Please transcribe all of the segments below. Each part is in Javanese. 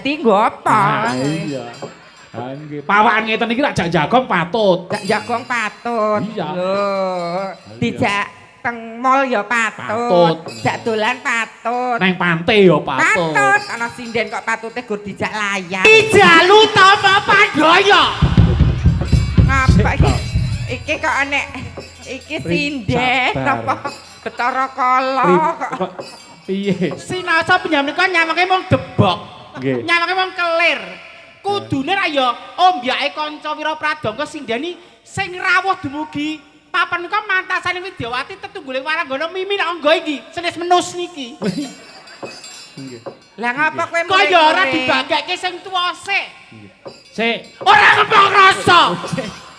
Ganti nggo apa? Ah, iya. Ah, nggih. Pawakan ngeten iki rak jak jagong patut. Jak jagong patut. Iya. Lho, dijak teng mall ya patut. Patut. Jak dolan patut. Neng pantai ya patut. Patut. Ana sinden kok patute gur dijak layar. Ijalu tama Pandaya. Ngapa iki? Iki kok enek iki sinden Sabar. apa Betara Kala kok. Kok piye? Sinasa penjamenika nyawake mung debok. Nggih. Nyawake mung kelir. Kudune ra ya ombyake kanca Wira Pradangga sindeni sing rawuh dumugi papan nika mantasane Widyawati tetunggule waranggana mimi nak angga iki senes menus niki. Nggih. Lah ngapa kowe Kaya ora muring-muring? dibagekke sing tuwa sik. Sik. Ora ngepok rasa.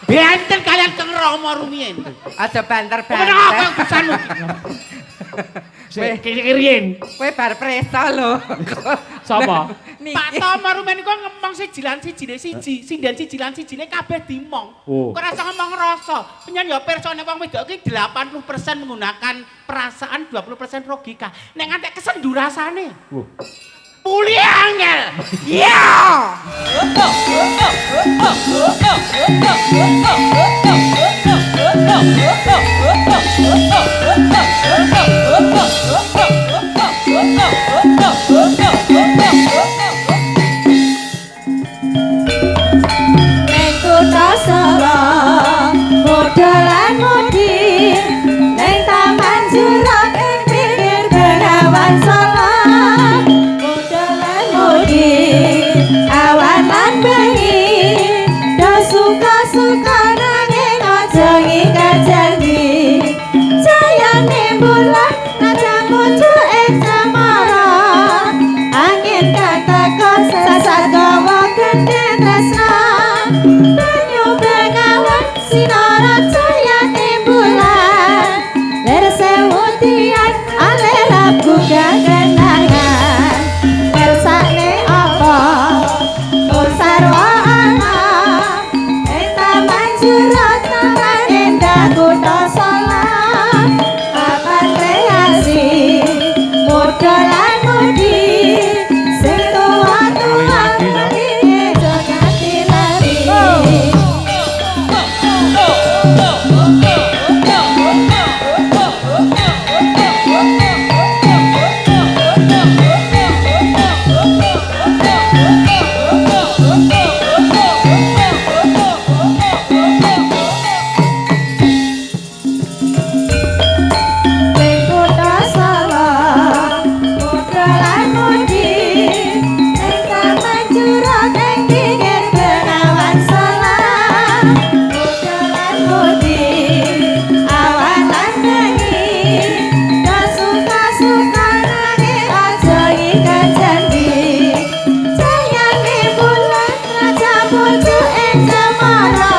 Benten kalian keng Rama rumiyin. Aja Meneng aku banter-banter. yang pisanmu. Sik kiriin. Kowe bar preso lho. Sapa? Niki. Pak Tomo rumiyin kok ngemong siji lan sijine siji, sinden siji lan sijine kabeh dimong. Oh. Kok ora iso ngomong rasa. Penyen ya pirsa nek wong wedok iki 80% menggunakan perasaan, 20% logika. Nek ngantek kesendu rasane. Wuh. Puli angel. Iya. Neng kutha Solo modal lan mudi neng taman jurang ing pinggir Bengawan Solo modal lan mudi awan lan bengi do suka-suka nanging aja ngikat janji jayane bulan ngaca pucuk ing cemara angin kang teka sasar gawa gedhe tresna banyu bengawan sinara cahya bulan ler sewu tiang alera buka kenangan kersane apa mung sarwa ana ing taman jurang taman endah kutha Solo papan kreasi muda lan mudi sing tuwa-tuwa mriki aja nganti lali. Ning kutha Solo muda lan mudi ning taman jurang ing pinggir Bengawan Solo muda lan mudi awan lan bengi do suka-suka nanging aja ngikat janji cahayane bulan raja pucuk ing cemara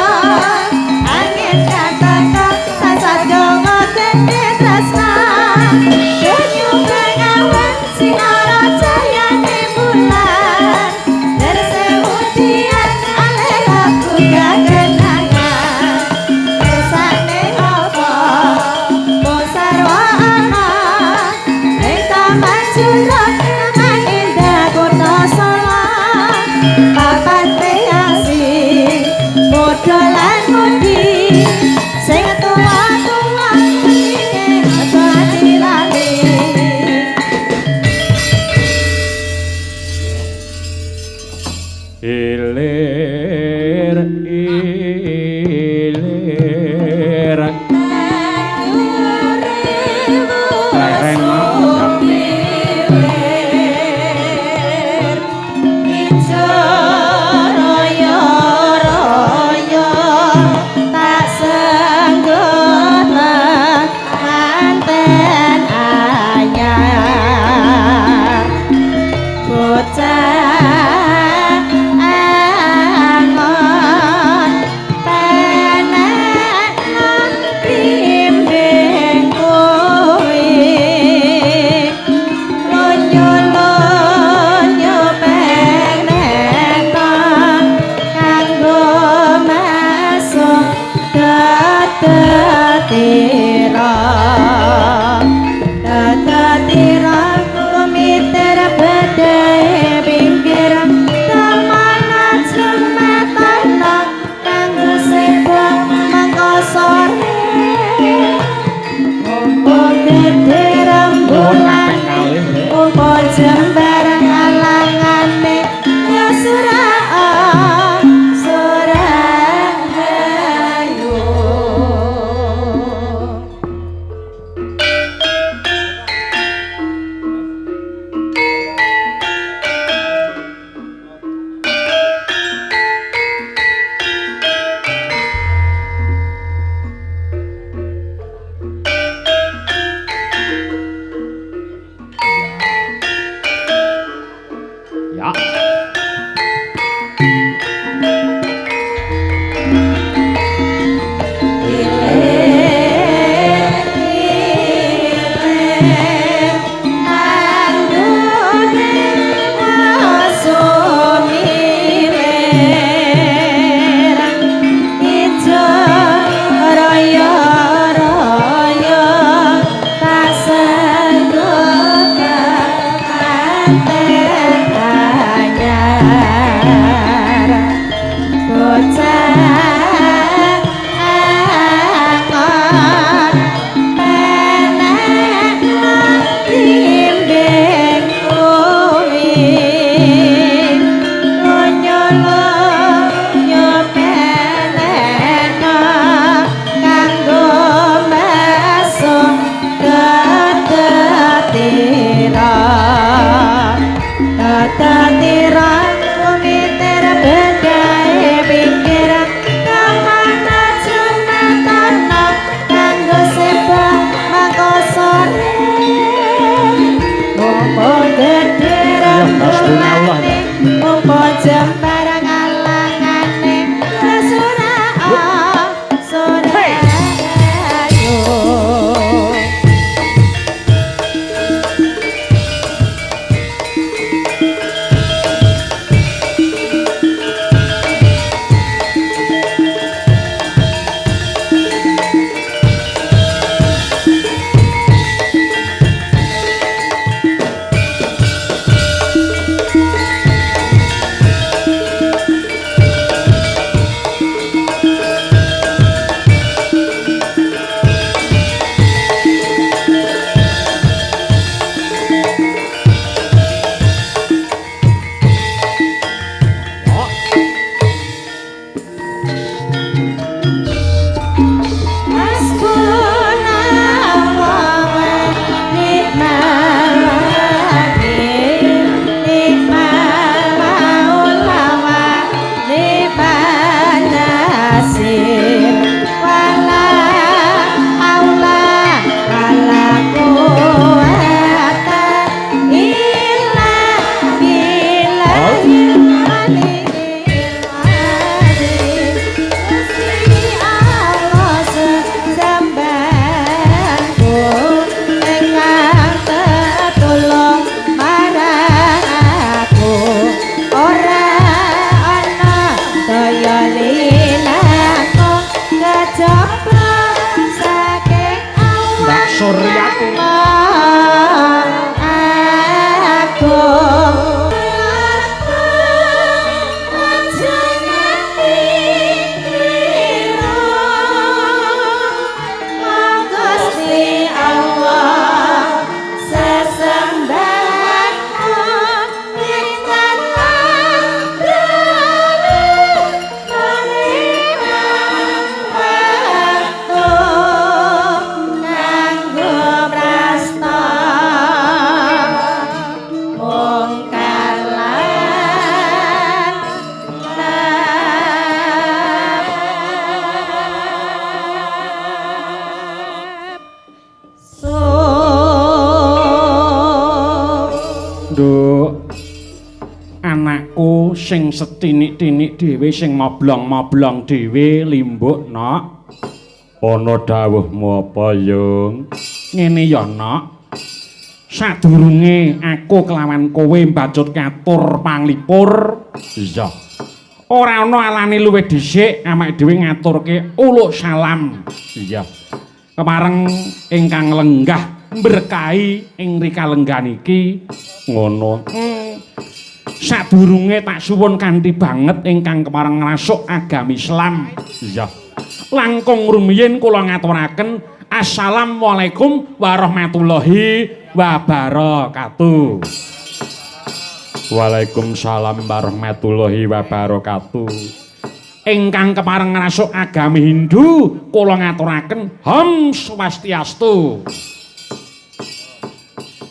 angin kang teka sasar gawa gedhe tresna banyu bengawan sinara cahayane bulan ler sewu tiang alera buka kenangan kersane apa mung sarwa ana ning taman jurang taman indah kutha Solo papan kreasi muda lan mudi sing tuwa-tuwa mriki aja ati lali. Ilir ilir Lereng. Bocah Bocah angon penekno bimbing kuwi lunyo-lunyo penekno kanggo mbasuh ketetira ketetira kumitir bedahe pinggir kemana jumatono kanggo sebab mangko sore mumpung gedhe rembulane mumpung jembar ngalangane surah sore ayo. Hasbunallah wa ni'mal wakil, ni'mal maula wa ni'man nasir, wala haula wala quwata illa billahil aliyyil azim. Gusti Allah sesembahanku ingkang tetulung marang aku, ora ana daya linaku kejaba saking Allah. Mbak Suryati. Agung. Aja nganti kliru, Gusti Allah sesembahanku ingkang dalu paring wektu kanggo prasta mungkar lan nafsu. Nduk, anakku sing setinik-tinik dhewe sing moblong-moblong dhewe limbuk, Nok. Ana dawuhmu apa, Yung? Ngene ya, Nok. Sadurunge aku kelawan kowe mbacut ngatur panglipur, iya. Ora ana alane luwih dhisik awake dhewe ngaturke uluk salam. Iya. Kepareng ingkang lenggah berkahi ing rikalenggan iki ngono. Sadurunge tak suwun kanthi banget ingkang kepareng ngrasuk agami Islam. Iya. Langkung rumiyin kula ngaturaken assalamualaikum warahmatullahi wabarakatuh. Waalaikumsalam warahmatullahi wabarakatuh. Ingkang kepareng ngrasuk agami Hindu kula ngaturaken Om Swastiastu.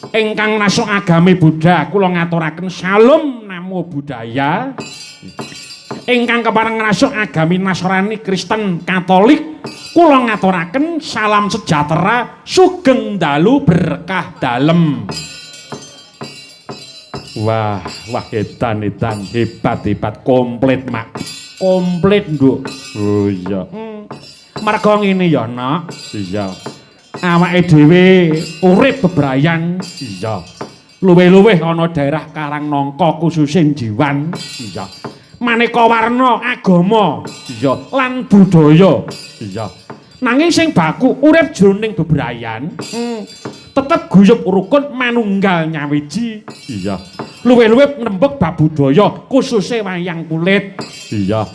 Ingkang ngrasuk agami Buddha kula ngaturaken Salam Namo Buddhaya. Ingkang kepareng ngrasuk agami Nasrani, Kristen, Katolik kula ngaturaken salam sejahtera, sugeng dalu berkah dalem. Wah, wah edan edan hebat hebat komplit mak. Komplit, Nduk. Oh iya. Merga ngene ya, Nok. Iya. Awake dhewe urip bebrayan. Iya. Luwih-luwih ana daerah Karangnangka khususe Jiwan. Iya. Maneka warna agama. Iya, lan budaya. Iya. Nanging sing baku urip jroning bebrayan, tetep guyub rukun manunggal nyawiji. Iya. Luwih-luwih ngrembug bab budaya khususe wayang kulit. Iya.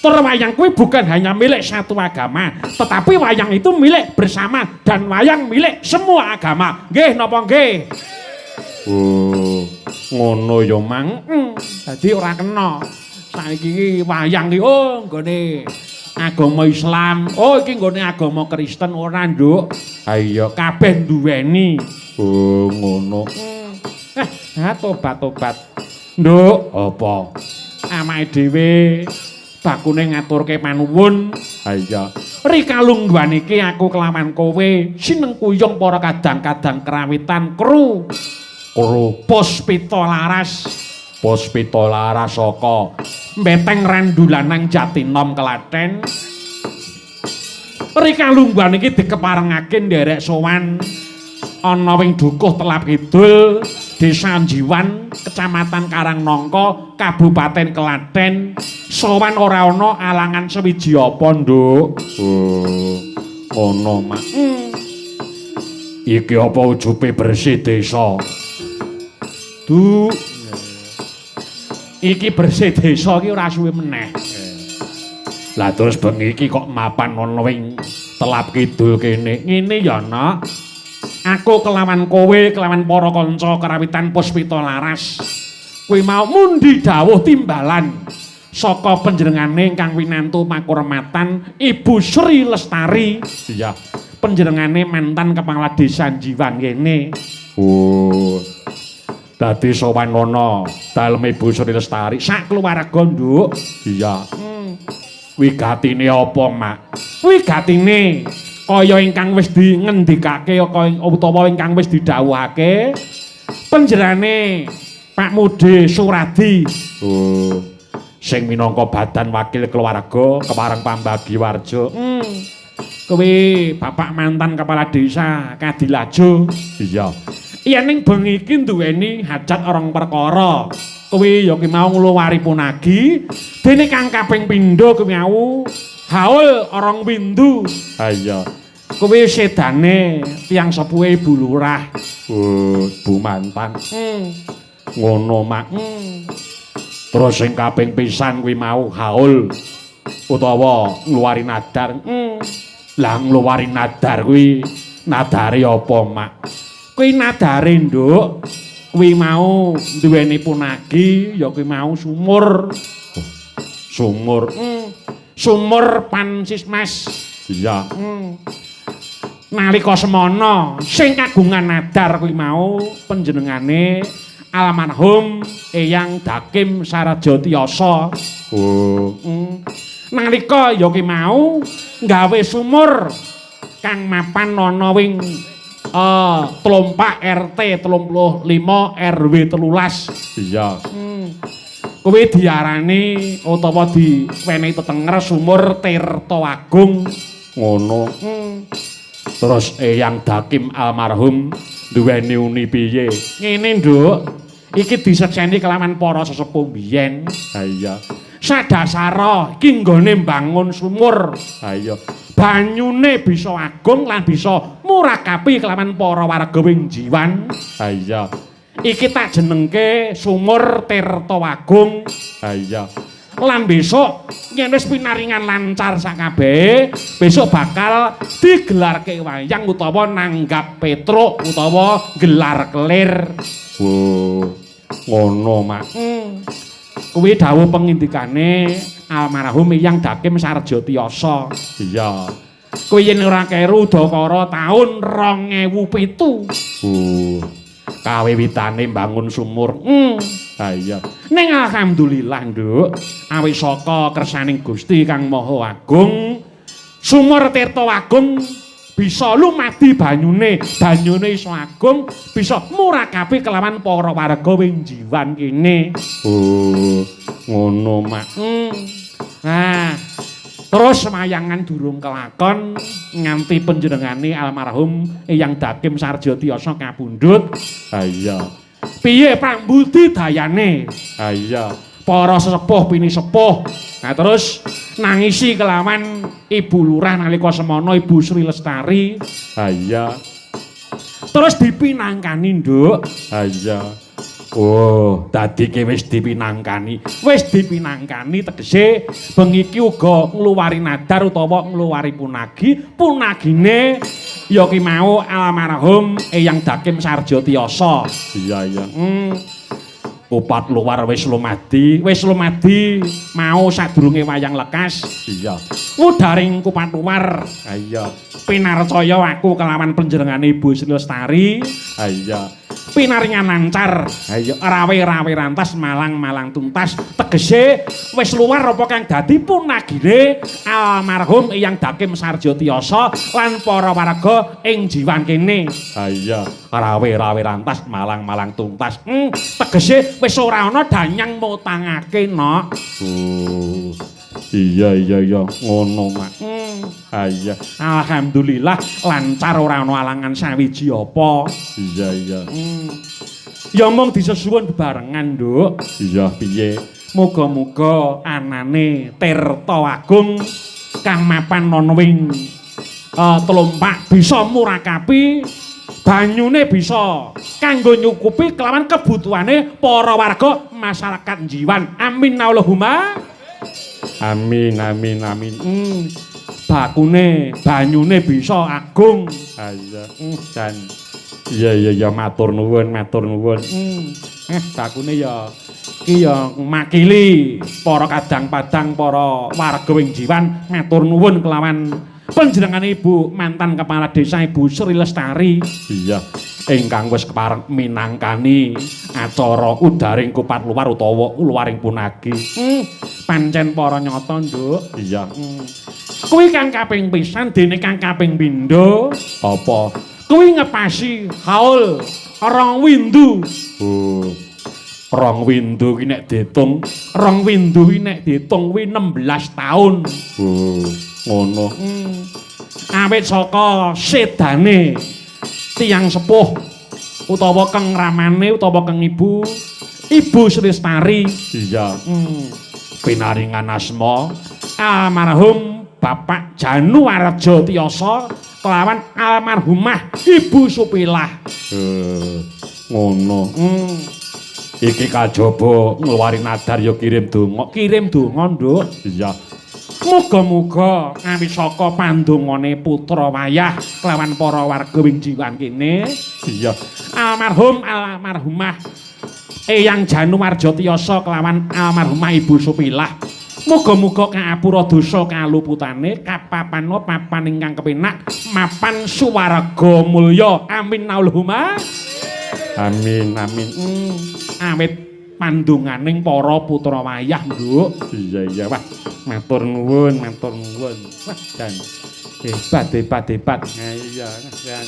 Tur wayang kuwi bukan hanya milik satu agama, tetapi wayang itu milik bersama dan wayang milik semua agama. Nggih napa nggih? Oh, ngono ya, Mang. Dadi ora kena. Saiki iki wayang iki oh nggone agama Islam. Oh iki nggone agama Kristen ora, Nduk. Ha iya, kabeh duweni. Oh, ngono. Eh, tobat-tobat. Nduk, apa? Awake dhewe bakune ngaturke panuwun. Ha iya. Rika lungguhan iki aku kelawan kowe sinengkuyung para kadang-kadang krawitan kru. Kru Puspita Laras. Puspita Laras saka Beteng Randulanang Jatinom Klaten. Rika lungguhan iki dikeparengake nderek sowan ana ing Dukuh Telap Kidul, Desa Jiwan, Kecamatan Karangnangka, Kabupaten Klaten. Sowan ora ana alangan sewiji apa, Nduk? Oh, ngono, Mak. Iki apa ujube bersih desa? Du. Iki bersih desa iki ora suwe meneh. Lah terus bengi iki kok mapan ana ing Telap Kidul kene. Ngene ya, Nak. Aku kelawan kowe, kelawan para kanca karawitan Puspita Laras. Kuwi mau mundi dawuh timbalan saka panjenengane ingkang winantu pakurmatan Ibu Sri Lestari. Iya, panjenengane mantan kepala desa Jiwan kene. Oh. Dadi sowan ana dalem Ibu Sri Lestari sak keluarga, Nduk. Iya. Wigatine apa, Mak? Wigatine kaya ingkang wis dingendikake utawa ingkang wis didhawuhake panjenengane Pak Mude Suradi. Oh. Sing minangka badan wakil keluarga kepareng pambagi warja. Kuwi bapak mantan kepala desa Kadilajo. Iya. Yen ning bengi iki duweni hajat rong perkara. Kuwi ya ki mau ngluwari punagi, dene kang kaping pindho kuwi mau haul rong windu. Ha iya. Kuwi sedane tiyang sepuhe Ibu Lurah. Oh, Bu mantan. Ngono, Mak. Terus sing kaping pisan kuwi mau haul utawa ngluwari nadar. Lah ngluwari nadar kuwi nadare apa, Mak? Kuwi nadare, Nduk. Kuwi mau duweni punagi ya kuwi mau sumur. Sumur. Sumur Pansismas. Iya. Nalika semana sing kagungan nadar kuwi mau panjenengane almarhum Eyang Dakim Sarjatiyasa. Oh. Nalika ya kuwi mau gawe sumur kang mapan ana ing Tlompak RT 35 RW 13. Iya. Kuwi diarani utawa diwenehi tetenger sumur Tirta Agung. Ngono. Terus Eyang Dakim almarhum duweni uni piye? Ngene, Nduk. Iki disekseni kelawan para sesepuh biyen. Ha iya. Sadasara iki nggone mbangun sumur. Ha iya. Banyune bisa agung lan bisa murakapi kelawan para warga ing Jiwan. Ha iya. Iki tak jenengke sumur Tirta Agung. Ha iya. Lan besok yen wis pinaringan lancar sakabehe, besok bakal digelarke wayang utawa nanggap petruk utawa gelar kelir. Oh, ngono, Mak. Kuwi dawuh pengindikane almarhum Eyang Dakim Sarjatiyasa. Iya. Kuwi yen ora keru udakara taun 2007. Oh. Kawiwitane mbangun sumur. Ha iya. Ning alhamdulillah, Nduk, awit saka kersaning Gusti Kang Maha Agung, sumur Tirta Agung bisa lumadi banyune, banyune iso agung, bisa murakapi kelawan para warga ing Jiwan kene. Oh, ngono, Mak. Nah, terus wayangan durung kelakon nganti panjenengane almarhum Eyang Dakim Sarjatiyasa kapundhut. Ha iya. Piye prambudi dayane? Ha iya. Para sesepuh pinisepuh. Nah terus nangisi kelawan Ibu Lurah nalika semana Ibu Sri Lestari. Ha iya. Terus dipinangkani, Nduk. Ha iya. Oh, dadi ki wis dipinangkani. Wis dipinangkani tegese bengi iki uga ngluwari nadar utawa ngluwari punagi. Punagine ya ki mau almarhum Eyang Dakim Sarjo Tiyasa. Iya, iya. Kupat luar wis lumadi, wis lumadi mau sadurunge wayang lekas. Iya. Udaring kupat luar. Ha iya. Pinarcaya aku kelawan panjenengane Ibu Sri Lestari. Ha iya. Pinaringan lancar. Ha iya, rawe-rawe rantas malang-malang tuntas. Tegese wis luar apa kang dadi punagine almarhum Eyang Dakim Sarjo Tiyasa lan para warga ing jiwan kene. Ha iya, rawe-rawe rantas malang-malang tuntas. Tegese wis ora ana danyang mutangake, Nok. Oh. Iya iya iya, ngono, Mak. Ha iya. Alhamdulillah lancar ora ana alangan sawiji apa. Iya iya. Ya mung disesuwun bebarengan, Nduk. Iya, piye? Muga-muga anane Tirta Agung kang mapan ana ing Tlompak bisa murakapi banyune bisa kanggo nyukupi kelawan kebutuhane para warga masyarakat Jiwan. Amin Allahumma. Amin amin amin. Bakune banyune bisa agung. Ha iya. Jan. Iya iya iya matur nuwun matur nuwun. Bakune ya iki ya makili para kadang-padang para warga ing Jiwan matur nuwun kelawan panjenengane Ibu mantan kepala desa Ibu Sri Lestari. Iya, ingkang wis kepareng minangkani acara udaring kupat luar utawa luaring punagi. Pancen para nyata, Nduk. Iya. Kuwi kang kaping pisan dene kang kaping pindho apa? Kuwi ngepasi haul rong windu. Oh. Rong windu ki nek diitung, rong windu ki nek diitung kuwi 16 taun. Oh, ngono. Awit saka sedane tiyang sepuh utawa keng ramane utawa keng ibu, Ibu Sri Lestari. Iya. Pinaringan asma almarhum Bapak Januarjo Tiyasa kelawan almarhumah Ibu Supilah. Ngono. Iki kajaba ngluwari nadar ya kirim donga. Kirim donga, Nduk. Iya. Muga-muga awit saka pandongane putra wayah kelawan para warga ing jiwan kene. Iya. Almarhum almarhumah Eyang Januarjo Tiyasa kelawan almarhumah Ibu Supilah. Muga-muga kaapura dosa kaluputane kapapano papan ingkang kepenak mapan suwarga mulya. Amin Allahumma. Amin amin. Awit pandonganing para putra wayah, Nduk. Iya iya, wah. Matur nuwun, matur nuwun. Wah, jan hebat hebat hebat. Ha iya, jan.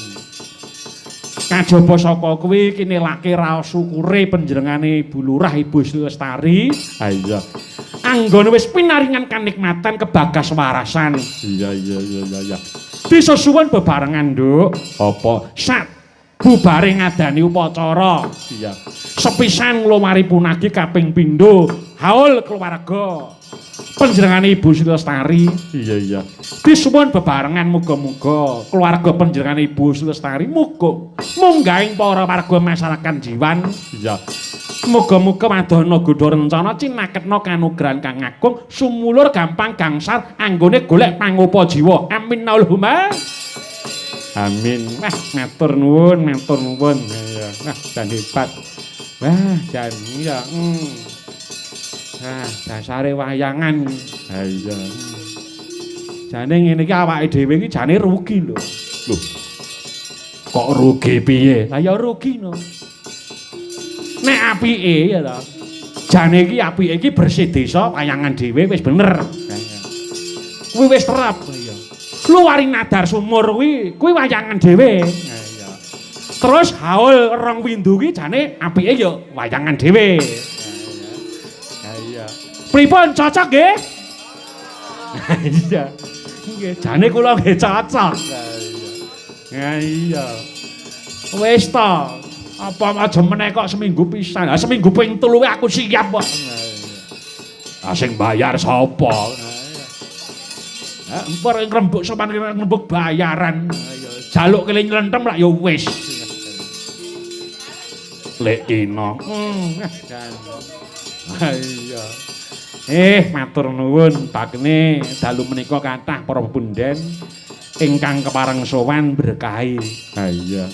Kajaba saka kuwi kinelake raos syukure panjenengane Ibu Lurah Ibu Sri Lestari. Ha iya. Anggone wis pinaringan kanikmatan kebagas warasan. Iya iya iya iya iya. Disesuwun bebarengan, Nduk. Apa? Sak bubare ngadani upacara. Iya. Sepisan ngluwari punagi kaping pindho haul keluarga panjenengane Ibu Sri Lestari. Iya iya. Disuwun bebarengan muga-muga keluarga panjenengane Ibu Sri Lestari muga munggahing para warga masyarakat Jiwan. Iya. Muga-muga wadana godha rencana cinaketna kanugrahan kang agung sumulur gampang gangsar anggone golek pangopa jiwa. Amin Allahumma. Amin. Wah, matur nuwun, matur nuwun. Iya. Wah, jan hebat. Wah, jan iya. Ah, dasare wayangan. Ha iya. Jane ngene iki awake dhewe iki jane rugi lho. Lho. Kok rugi piye? Lah ya rugi no. Nek apike ya ta. Jane iki apike iki bersih desa wayangan dhewe wis bener. Kuwi wis terap. Iya. Luwari nadar sumur kuwi, kuwi wayangan dhewe. Ha iya. Terus haul rong windu kuwi jane apike ya wayangan dhewe. Ha iya. Pripun cocok nggih? Iya. Nggih, jane kula nggih cocok. Ha iya. Ha iya. Wis ta. Apa aja meneh kok seminggu pisan. Ha seminggu ping 3 aku siap kok. Ha sing bayar sapa? Ha empur ngrembug sopan ngrembug bayaran. Ha iya. Jaluk kele nylentem lak ya wis. Lek Kina. Iya. Matur nuwun bakne dalu menika kathah para pepunden ingkang kepareng sowan berkahi. Ha iya.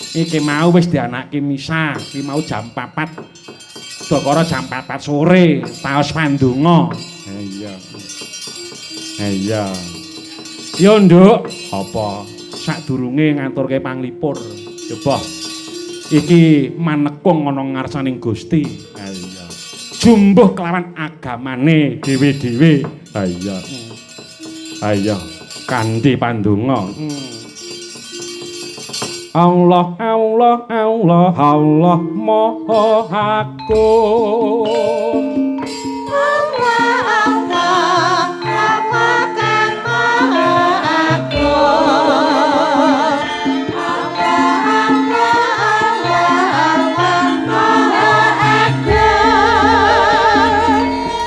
Iki mau wis dianake misa, iki mau jam 4. Dakara jam 4 sore taos pandonga. Ha iya. Ha iya. Yo Nduk, apa sadurunge ngaturke panglipur. Coba iki manekung ana ngarsaning Gusti. Ha iya. Jumbuh kelawan agamane dhewe-dhewe. Ha iya. Ha iya, kanthi pandonga. Allah Allah Allah Allah Maha Agung. Allah Allah Allah kang Maha Agung. Allah Allah Allah Allah Maha Agung.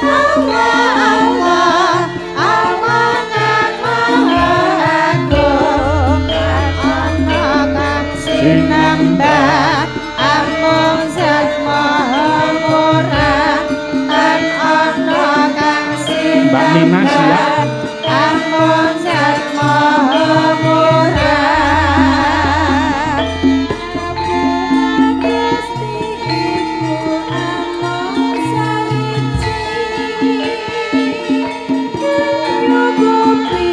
Allah Allah Allah kang Maha Agung. Ana kang sinembah amung zat maha murah. Tan ana kang Mbak Nina siap. sinembah amung zat maha murah. Gusti iku amung sawiji kang nyukupi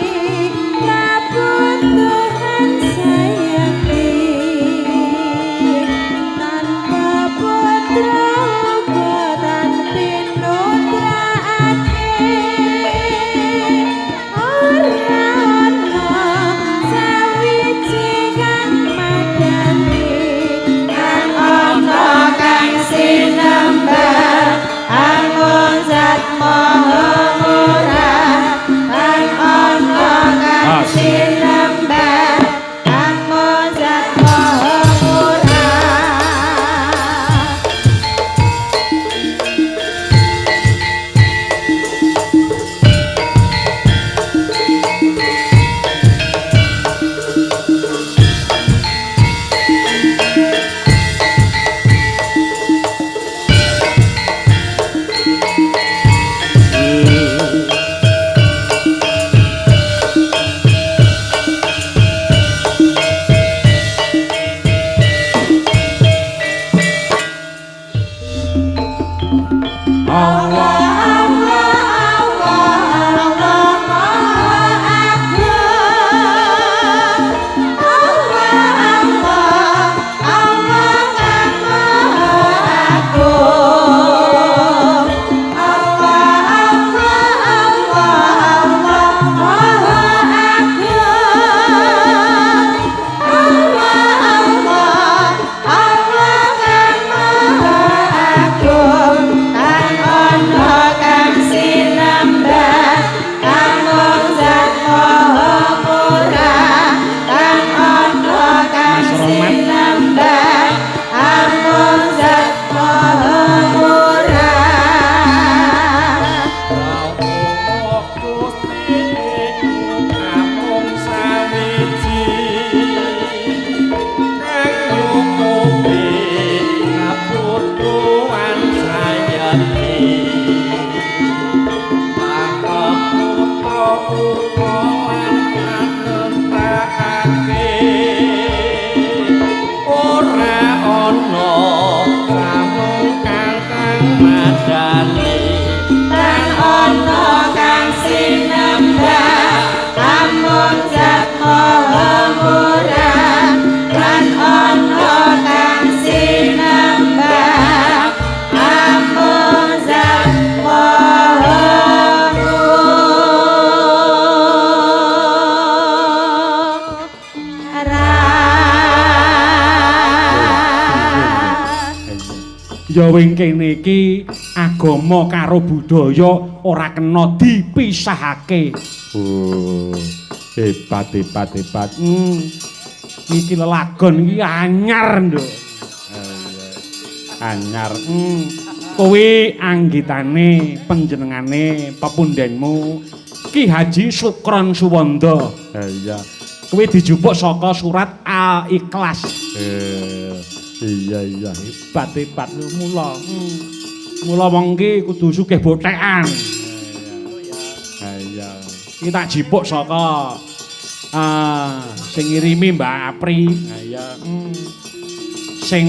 kabutuhan sayati tanpa putra uga tan pinutrake ora ana sawiji kang madani tan ana kang sinembah amung zat maha murah tan ana kang As. sinembah amung zat maha murah. Allah Allah Allah Allah Maha Agung. Allah Allah Allah kang Maha Agung. Allah Allah Allah Allah Maha Agung. Allah Allah Allah kang Maha Agung. Tan ana kang sinembah amung zat maha murah. Tan ana kang Mas Romat. sinembah amung zat maha murah. Rawuh Gusti iku amung sawiji kang nyukupi kabutuhan sayati tanpa putra uga lan panentakake ora ana sawung kang kang madani. Tan ana kang sinembah amung zat maha murah. Tan ana kang sinembah amung zat maha murah. Ya wing kene iki agama karo budaya ora kena dipisahake. Oh, hebat hebat hebat. Iki lelagon iki anyar, Nduk. Anyar. Kuwi anggitane panjenengane pepundenmu Ki Haji Sukron Suwanda. Ha iya. Kuwi dijupuk saka surat Al-Ikhlas. Iya iya hebat hebat mula. Mula wong ki kudu sugih bothekan. Iya. Iya. Iki tak jipuk saka sing ngirimi Mbak Apri. Iya. Sing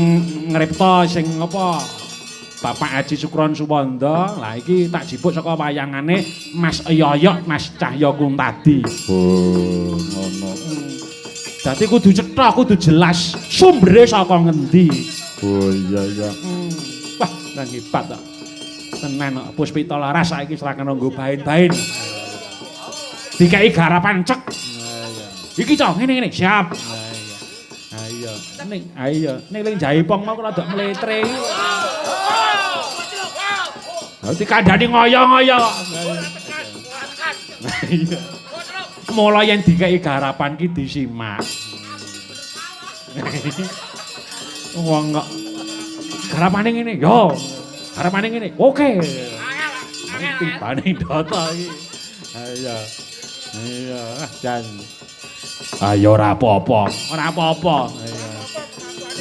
ngripta sing apa Bapak Haji Sukron Suwanda. Lah iki tak jipuk saka wayangane Mas Yoyok, Mas Cahya Kuntadi. Oh, ngono. Dadi kudu cetha, kudu jelas sumbere saka ngendi. Oh iya iya. Wah, nang hebat kok. Tenan kok Puspita Laras saiki ora kena nggo bain-bain. Dikai garapan cek. Iki cok ngene-ngene, siap. Ayo. Ning ayo, ning ling jaipong mau rada mletre. Ha dikandani ngoyo-ngoyo. Iya. Mula yen dikeki garapan ki disimak. Wong kok garapane ngene, yo. Garapane ngene, oke. Tibane data iki. Ayo. Iya, jan. Ayo ora apa-apa, ora apa-apa.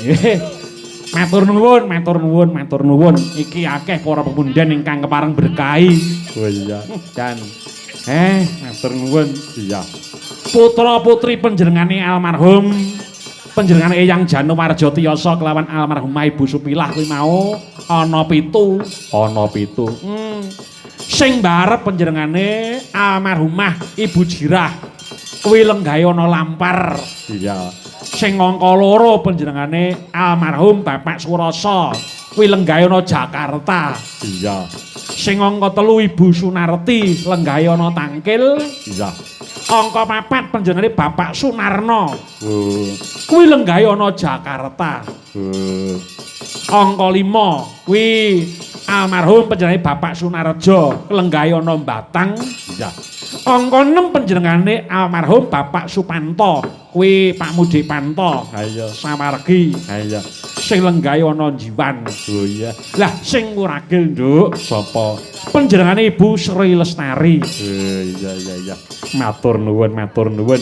Iya. Matur nuwun, matur nuwun, matur nuwun. Iki akeh para pepunden ingkang kepareng berkahi. Oh iya, jan. Matur nuwun. Iya. Putra-putri panjenengane almarhum panjenengane Eyang Januwarja Tiyasa kelawan almarhumah Ibu Supilah kuwi mau ana 7, ana 7. Sing mbarep panjenengane almarhumah Ibu Jirah kuwi lenggahe ana Lampar. Iya. Sing angka 2 panjenengane almarhum Bapak Surasa kuwi lenggahe ana Jakarta. Iya. Sing angka 3 Ibu Sunarti lenggahe ana Tangkil. Iya. Angka 4 panjenengane Bapak Sunarno. Kuwi lenggahe ana Jakarta. Angka 5 kuwi almarhum panjenengane Bapak Sunarjo lenggahe ana Batang. Iya. Angka 6 panjenengane almarhum Bapak Supanto kuwi Pak Mudi Panto. Ha iya, sawargi. Ha iya. Sing lenggahe ana Jiwan. Oh iya. Lah sing wuragil, Nduk, sapa? Panjenengane Ibu Sri Lestari. Iya iya iya. Matur nuwun, matur nuwun.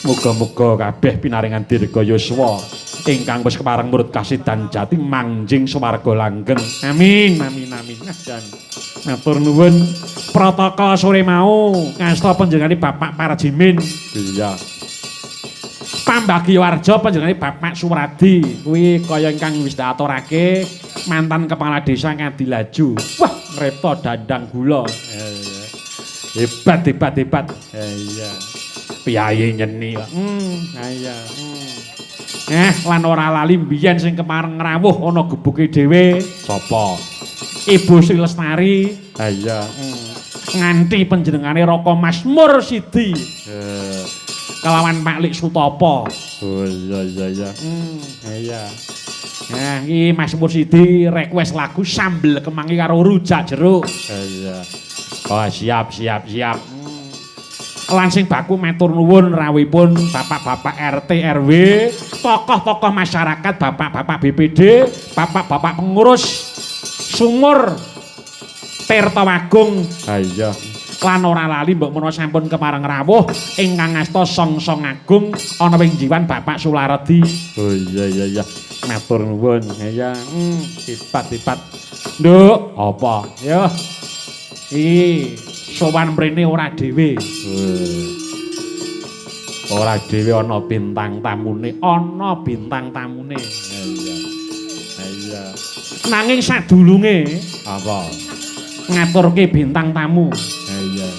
Muga-muga kabeh pinaringan dirga yuswa ingkang wis kepareng murut kasidan jati mangjing swarga langgeng. Amin amin amin. Jan. Matur nuwun. Protokol sore mau ngasta panjenengane Bapak Parjimin. Iya. Pambagyawarja panjenengane Bapak Suradi kuwi kaya ingkang wis diaturake mantan kepala desa Ngadilaju. Wah, ngrepta dandang gula. Hebat hebat hebat. Iya. Piyayi nyeni kok. Iya. Lan ora lali mbiyen sing kepareng ngrawuh ana gebuke dhewe sapa? Ibu Sri Lestari. Ha iya. Nganti panjenengane Raka Mas Mursidi. Kelawan Pak Lik Sutopo. Oh iya iya iya. Iya. Nah, iki Mas Mursidi request lagu Sambel Kemangi karo Rujak Jeruk. Iya. Oh, siap siap siap. Lan sing baku matur nuwun rawuhipun bapak-bapak RT RW, tokoh-tokoh masyarakat, bapak-bapak BPD, bapak-bapak pengurus sumur Tirta Wagung. Ha iya. Lan ora lali mbok menawa sampun kepareng rawuh ingkang asta Songsong Agung ana ing jiwan Bapak Sulardi. Oh iya iya iya. Matur nuwun. Iya. Hebat hebat. Nduk, apa? Yo. Iki sowan mrene ora dhewe. Ora dhewe ana bintang tamune, ana bintang tamune. Iya. Iya. Nanging sadulunge apa? Ngaturke bintang tamu. Iya.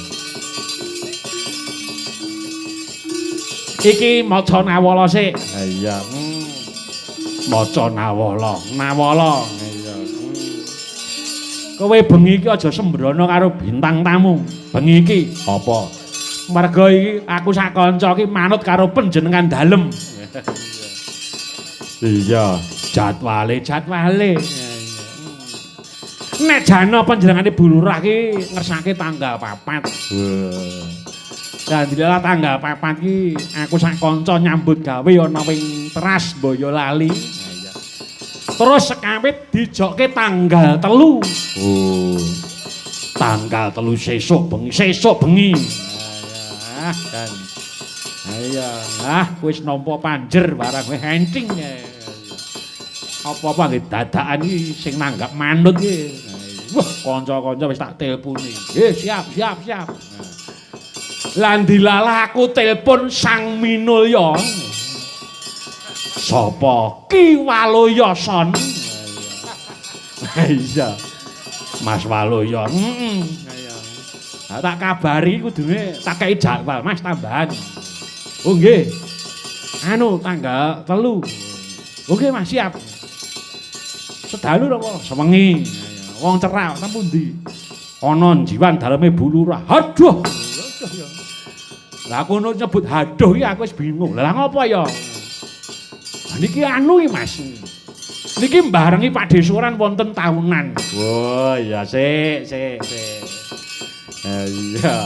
Iki maca nawala sik. Iya. Maca nawala, nawala. Iya. Kowe bengi iki aja sembrono karo bintang tamu. Bengi iki apa? Merga iki aku sak kanca iki manut karo panjenengan dalem. Iya, jadwale jadwale. Nek jana panjenengane Bu Lurah ki ngersake tanggal 4. Lah dilalah tanggal 4 ki aku sak kanca nyambut gawe ana ing Teras Boyolali. Terus sekawit dijokke tanggal 3. Oh. Tanggal 3 sesuk bengi, sesuk bengi. Ah, dan. Ayo, ah wis nampa panjer barang wis enting. Apa-apa nggih dadakan iki sing nanggap manut iki. Wah, kanca-kanca wis tak telponi. Nggih, siap, siap, siap. Lan dilalah aku telpon Sang Minulya. Sapa? Ki Waluya Son. Iya. Mas Waluya. Heeh. Iya. Tak kabari kudune tak kei jadwal Mas tambahan. Oh nggih. Anu tanggal 3. Oke Mas siap. Sedalu napa? Sewengi. Wong cerak nang pundi? Ana jiwan daleme Bu Lurah. Aduh. Lah aku nyebut haduh iki aku wis bingung. Lah ngopo ya? Lah niki anu iki Mas. Niki mbarengi Pak Desuran wonten tahunan. Wah, ya sik sik sik. Ha iya.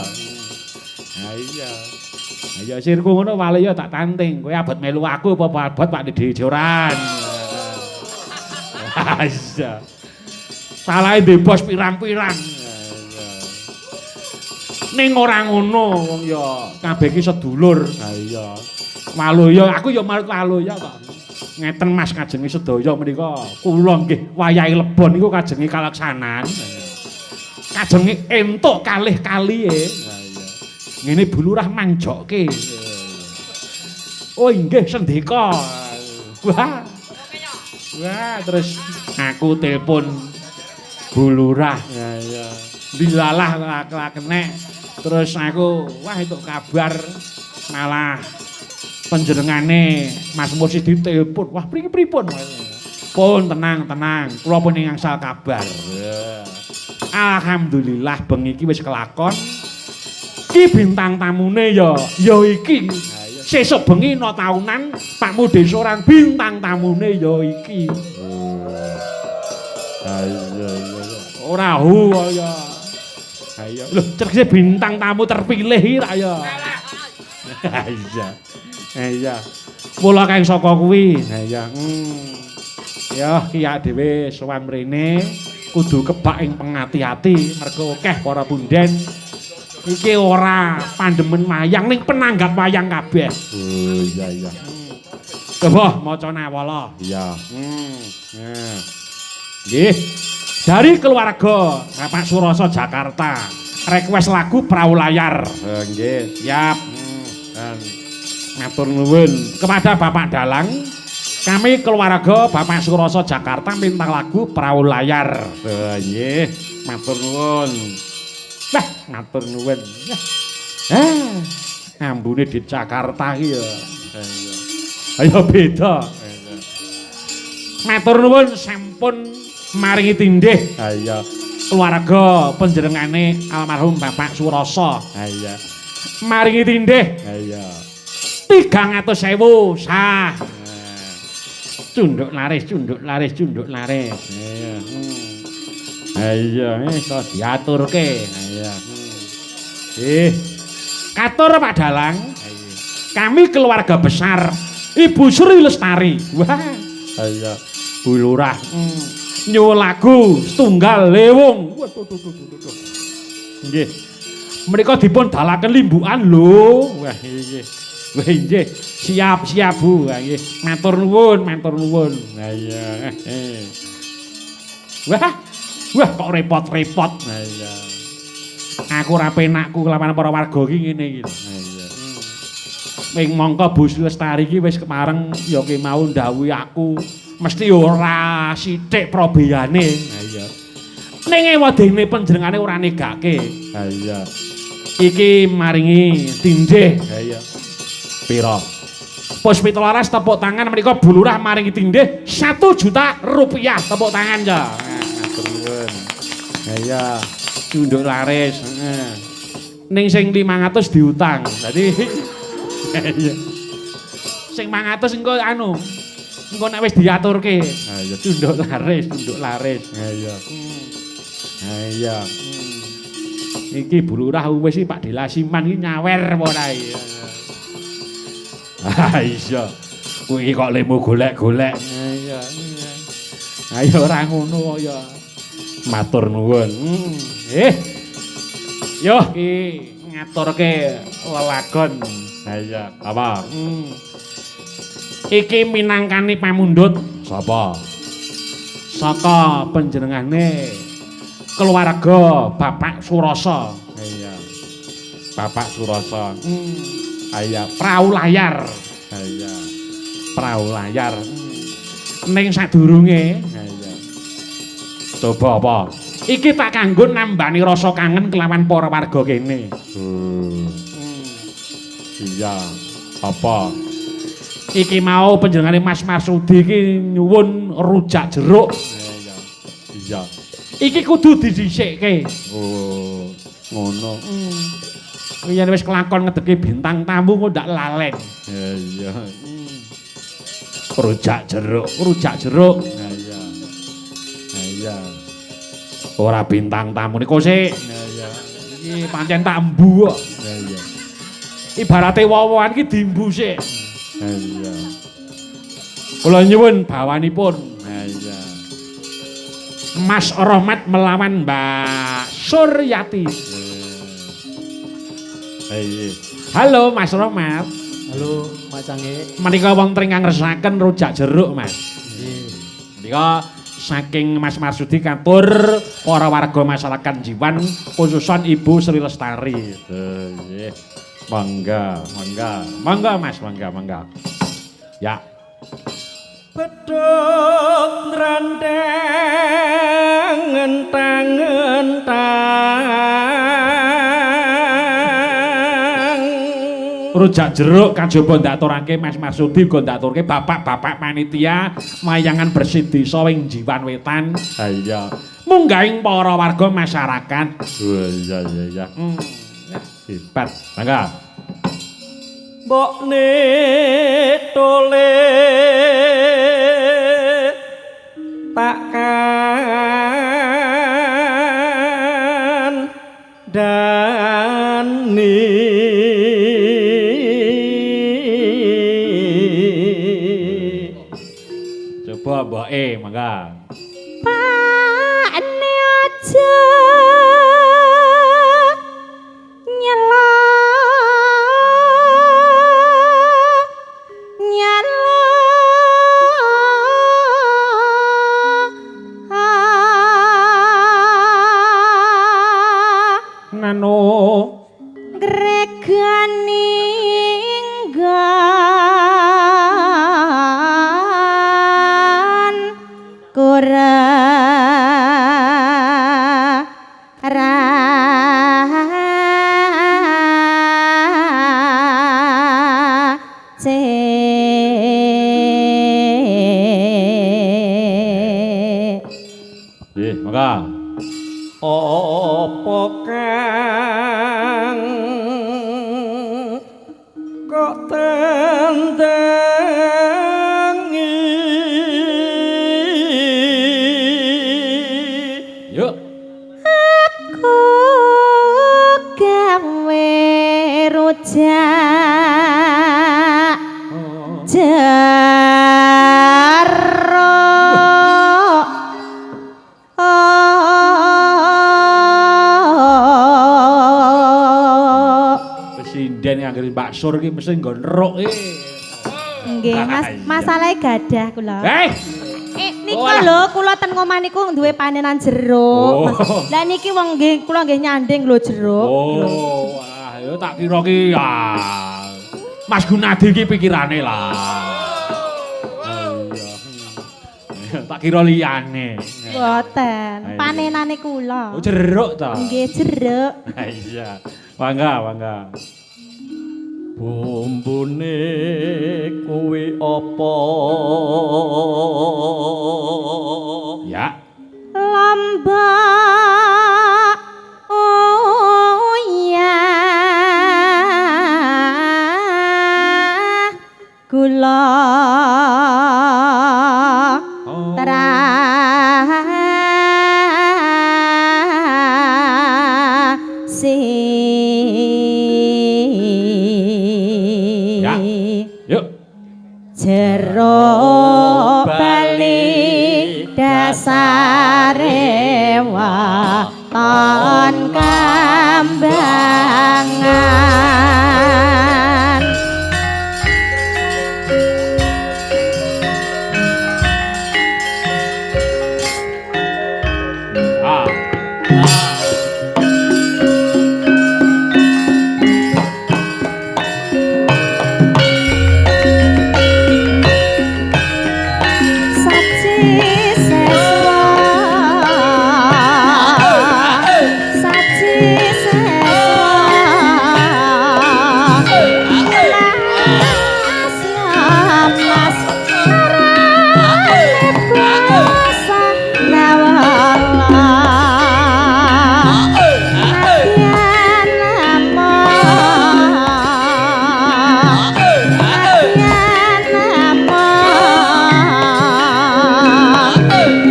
Ha iya. Ayo sirku ngono wale ya tak tanting. Kowe abot melu aku apa abot Pak Desuran. Iya. Salahe ndek bos pirang-pirang. Ning ora ngono wong ya kabeh iki sedulur. Ha iya. Waluya aku ya manut Waluya kok. Ngeten Mas kajenge sedaya menika kula nggih wayahe lebon niku kajenge kaleksanan. Kajenge entuk kalih kalihe. Ha iya. Ngene Bu Lurah mangjokke. Oh inggih sendika. Wah. Wah, terus aku telepon Bu Lurah. Ya iya. Dilalah kenek. Terus aku wah itu kabar malah panjenengane Mas Mursidi telepon. Wah, mriki pripun? Pun tenang, tenang. Kula pun angsal kabar. Alhamdulillah bengi iki wis kelakon. Ki bintang tamune ya ya iki. Sesuk bengi ana taunan Pak Mudesoran bintang tamune ya iki. Ha iya iya. Ora hu ya. Ha iya. Lho, cekse bintang tamu terpilih iki ra ya. Ha iya. Iya. Mula kang saka kuwi. Ha iya. Ya ki dhewe sowan mrene kudu kebak ing pengati-ati mergo akeh para punden iki ora pandemen wayang ning penanggap wayang kabeh. Oh iya iya. Coba maca nawala. Iya. Nggih. Dari keluarga Bapak Suroso Jakarta. Request lagu Perahu Layar. Nggih, siap. Matur nuwun kepada Bapak Dalang. Kami keluarga Bapak Suroso Jakarta minta lagu Perahu Layar. Nggih, matur nuwun. Wah, matur nuwun. Ambune di Jakarta iki ya. Ayo beda. Matur nuwun sampun maringi tindih. Ha iya. Keluarga panjenengane almarhum Bapak Suroso. Ha iya. Maringi tindih. Ha iya. 300.000 sah. Cunduk laris, cunduk laris, cunduk laris. Iya. Ha iya, iso diaturke. Ha iya. Katur Pak Dalang. Kami keluarga besar Ibu Sri Lestari. Wah. Iya. Bu Lurah. Nyuwun lagu Setunggal Lewung. Waduh, duh, duh, duh, duh. Nggih. Menika dipun dalaken limbukan lho. Wah, nggih. Wah, nggih. Siap, siap Bu. Nggih. Matur nuwun, matur nuwun. Ha iya. Wah. Wah, kok repot-repot. Ha iya. Aku ora penakku kelawan para warga iki ngene iki. Ha iya. Ing mongko Bu Sri Lestari iki wis kepareng ya ki mau ndhawuhi aku mesti ora sithik probeyane. Ha iya. Ning ewadene panjenengane ora negake. Ha iya. Iki maringi tindih. Ha iya. Pira? Puspito Laras tepuk tangan menika Bu Lurah maringi tindih 1 juta rupiah. Tepuk tangan ya. Matur nuwun. Ha iya. Cunduk laris. Heeh. Ning sing 500 diutang. Dadi iya. Sing 500 engko anu. Engko nek wis diaturke. Ha iya, cunduk laris, cunduk laris. Ha iya. Ha iya. Iki Bu Lurah wis iki Pak Delasiman iki nyawer apa ora iki. Ha iya. Kuwi kok lemu golek-golek. Ha iya. Ayo ora ngono kok ya. Matur nuwun. Yo iki ngaturke lelagon. Ha iya, apa? Iki minangkani pamundhut sapa? Saka panjenengane keluarga Bapak Surasa. Iya. Bapak Surasa. Iya, prau layar. Iya. Prau layar. Ning sadurunge, iya. Coba apa? Iki tak kanggo nambani rasa kangen kelawan para warga kene. Iya. Apa? Iki mau panjenengane Mas Marsudi iki nyuwun rujak jeruk. Iya. Iya. Iki kudu didhisikke. Oh, ngono. Yen wis kelakon ngedeki bintang tamu kok ndak lalen. Iya. Rujak jeruk, rujak jeruk. Iya. Iya. Ora bintang tamu niku sik. Iya. Iki pancen tak embu kok. Iya. Ibarate woh-wohan iki diembu sik. Iya. Kula nyuwun bawanipun. Iya. Mas Rohmat melawan Mbak Suryati. Iya. Halo Mas Rohmat. Halo Mas Cangge. Menika wonten ingkang ngersakaken rujak jeruk, Mas. Nggih. Menika saking Mas Marsudi katur para warga masyarakat Jiwan khususon Ibu Sri Lestari. Nggih. Mangga, mangga. Mangga Mas, mangga, mangga. Ya. Bedhog nrandang entang-entang. Rujak jeruk kajaba ndaturake Mas Marsudi uga ndaturke bapak-bapak panitia wayangan bersih desa ing Jiwan Wetan. Ha iya. Munggahing para warga masyarakat. Wah iya iya iya. Hebat. Mangga. Mbokne tole tak kandhani. Coba mboke mangga. Pakne aja nyela nyela Nano gregani nggon kura ra ce. Nggih, mangga. Apa kang kok tendangi Yuk. Aku gawe rujak jeruk. Presiden yang anggere Mbak Sur iki mesti nggon ruk iki. Nggih, Mas, masalahe gadah kula. Eh, Niku Oh, alah. lho, kula ten ngomah niku duwe panenan jeruk. Oh. Mas. Lah niki wong nggih kula nggih nyanding lho jeruk. Oh, alah, ya tak kira ki ah. Mas Gunadi iki pikirane lah. Iya. Tak kira liyane. Mboten, Ayo. panenane kula. Oh, jeruk ta? Nggih, jeruk. Iya. Mangga, mangga. Bumbune kuwi apa? Ya. Lombok oh ya gula Oh. terasi. Ya. Yuk. Jeruk bali dasare waton kambangan. Mas ya Mas arane basa nawala nadyan namung nadyan namung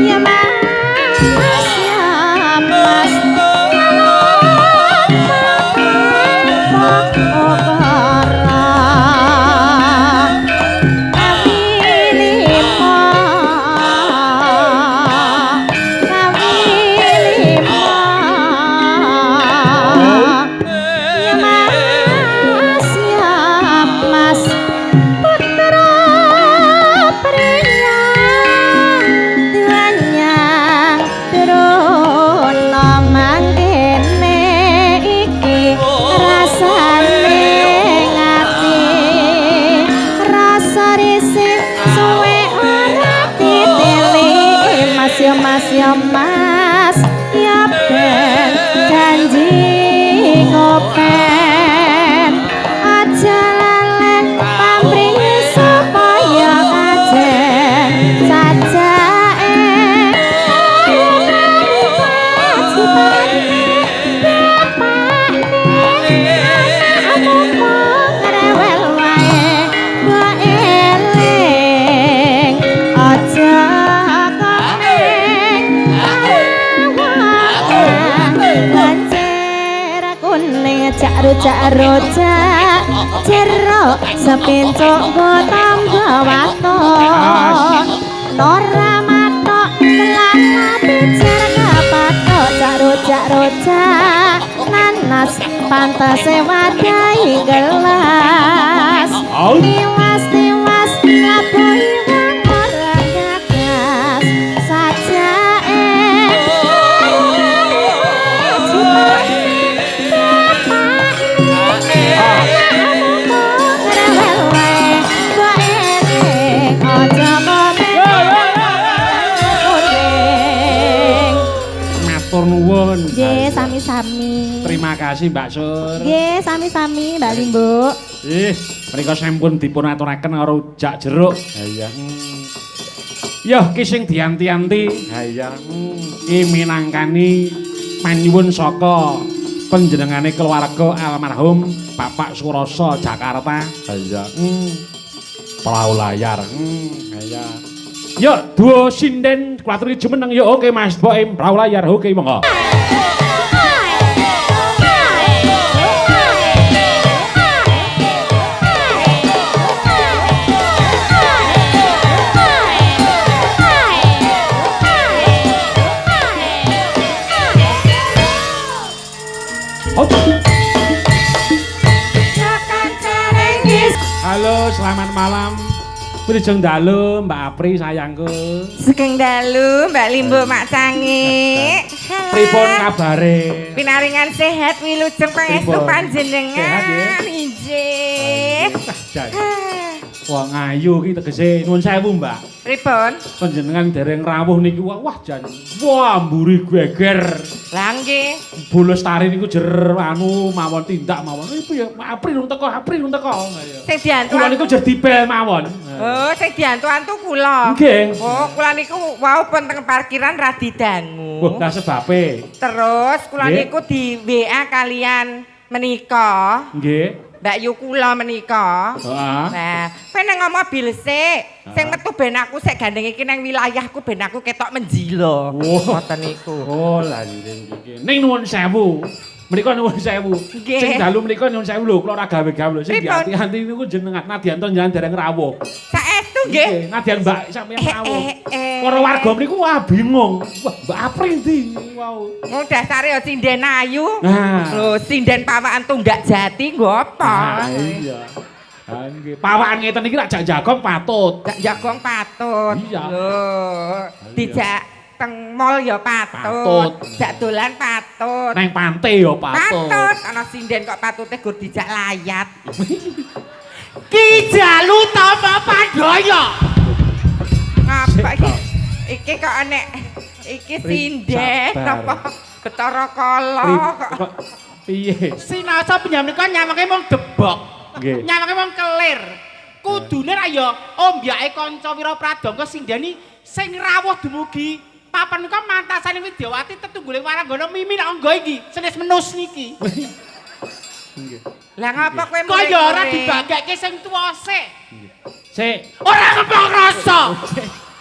ya Mas ya Mas rasane ngati rasa risih suwe ora titeli Mas ya Mas ya Mas ya ben janji ngopen aja lalen pamrih supaya kajen sajake rewel wae mbok eling aja komeng bancer kuning jak rujak rujak jeruk sepincuk nggo tangga waton ora matok celana pijer kepatok jak rujak rujak nanas pantese wadahi gelas tiwas tiwas labuhi wong ora gagas sajake Matur nuwun. Nggih, sami-sami. Terima kasih Mbak Sur. Nggih, sami-sami Mbak Limbuk. Ih, menika sampun dipun aturaken karo Jak Jeruk. Ha iya. Yoh, ki sing dianti-anti. Ha iya. Ki minangkani panyuwun saka panjenengane keluarga almarhum Bapak Suroso Jakarta. Ha iya. Perahu layar. Ha iya. Yuk, duo sinden kula aturi jumeneng yuk oke Mas Boim perahu layar oke monggo. Hop. Halo, selamat malam. Wilujeng dalu Mbak Apri sayangku. Sugeng dalu Mbak Limbo Mak Cange. Pripun kabare? Pinaringan sehat wilujeng pangestu Pripun? panjenengan. Sehat, nggih? Injih. Jan. Wong ayu ki tegese nuwun sewu, Mbak. Pripun? Panjenengan dereng rawuh niki wah, wah jan. Wah, mburi geger. Lah nggih. Bolostari niku jer anu mawon tindak mawon. Ibu ya April rung teko, April rung teko. Sing Kula niku diantu. jer dibel mawon. Oh, sing diantu-antu kula. Nggih. Oh, kula niku wau pun teng parkiran ra didangu. Wah, lah sebabe. Terus kula Nggih. niku di WA kalian menika. Nggih. Mbak Yu kula menika. Heeh. Nah, kowe nang mobil sik, sing metu ben aku sik gandeng iki nang wilayahku ben aku ketok menjilo. Wah. Ngoten niku. Oh, lah nggih. Ning nuwun sewu. Menika nuwun sewu. Nggih. Sing dalu menika nuwun sewu lho, kula ora gawe-gawe lho. Sing Pripun? dianti-anti niku jenengan nadyan jenengan dereng rawuh. Saestu nggih. Nadyan Mbak sampeyan Eh, rawuh. eh, eh. Para warga mriku wah bingung. Wah, Mbak Apri ndi? Wow. Wong dasare ya sinden ayu. Nah. Lho, sinden pawaan tunggak jati nggo apa? Nah, iya. Ha nggih. Pawakan ngeten iki rak jak jagong patut. Jak jagong patut. Iya. Lho, dijak teng mall ya patut. Patut. Jak dolan patut. Neng pantai ya patut. Patut. Ana sinden kok patute gur dijak layat. Ki Jalu Tama Pandaya. Ngapa iki? Iki kok enek iki sinden Sabar. apa Betara Kala Pri- kok. kok piye? Sinasa penjam nika nyawangke mung debok. Nggih. Nyawange wong kelir. Kudune ra ya ombyake kanca Wira Pradangga sindhani sing rawuh dumugi papan menika mantasane Widyawati tetunggule waranggana Mimi nak angga iki senes menus niki. Nggih. Lah ngapa kowe Kok ya ora muring-muring? dibagekke sing tuwa sik. Sik. Ora ngepong rasa.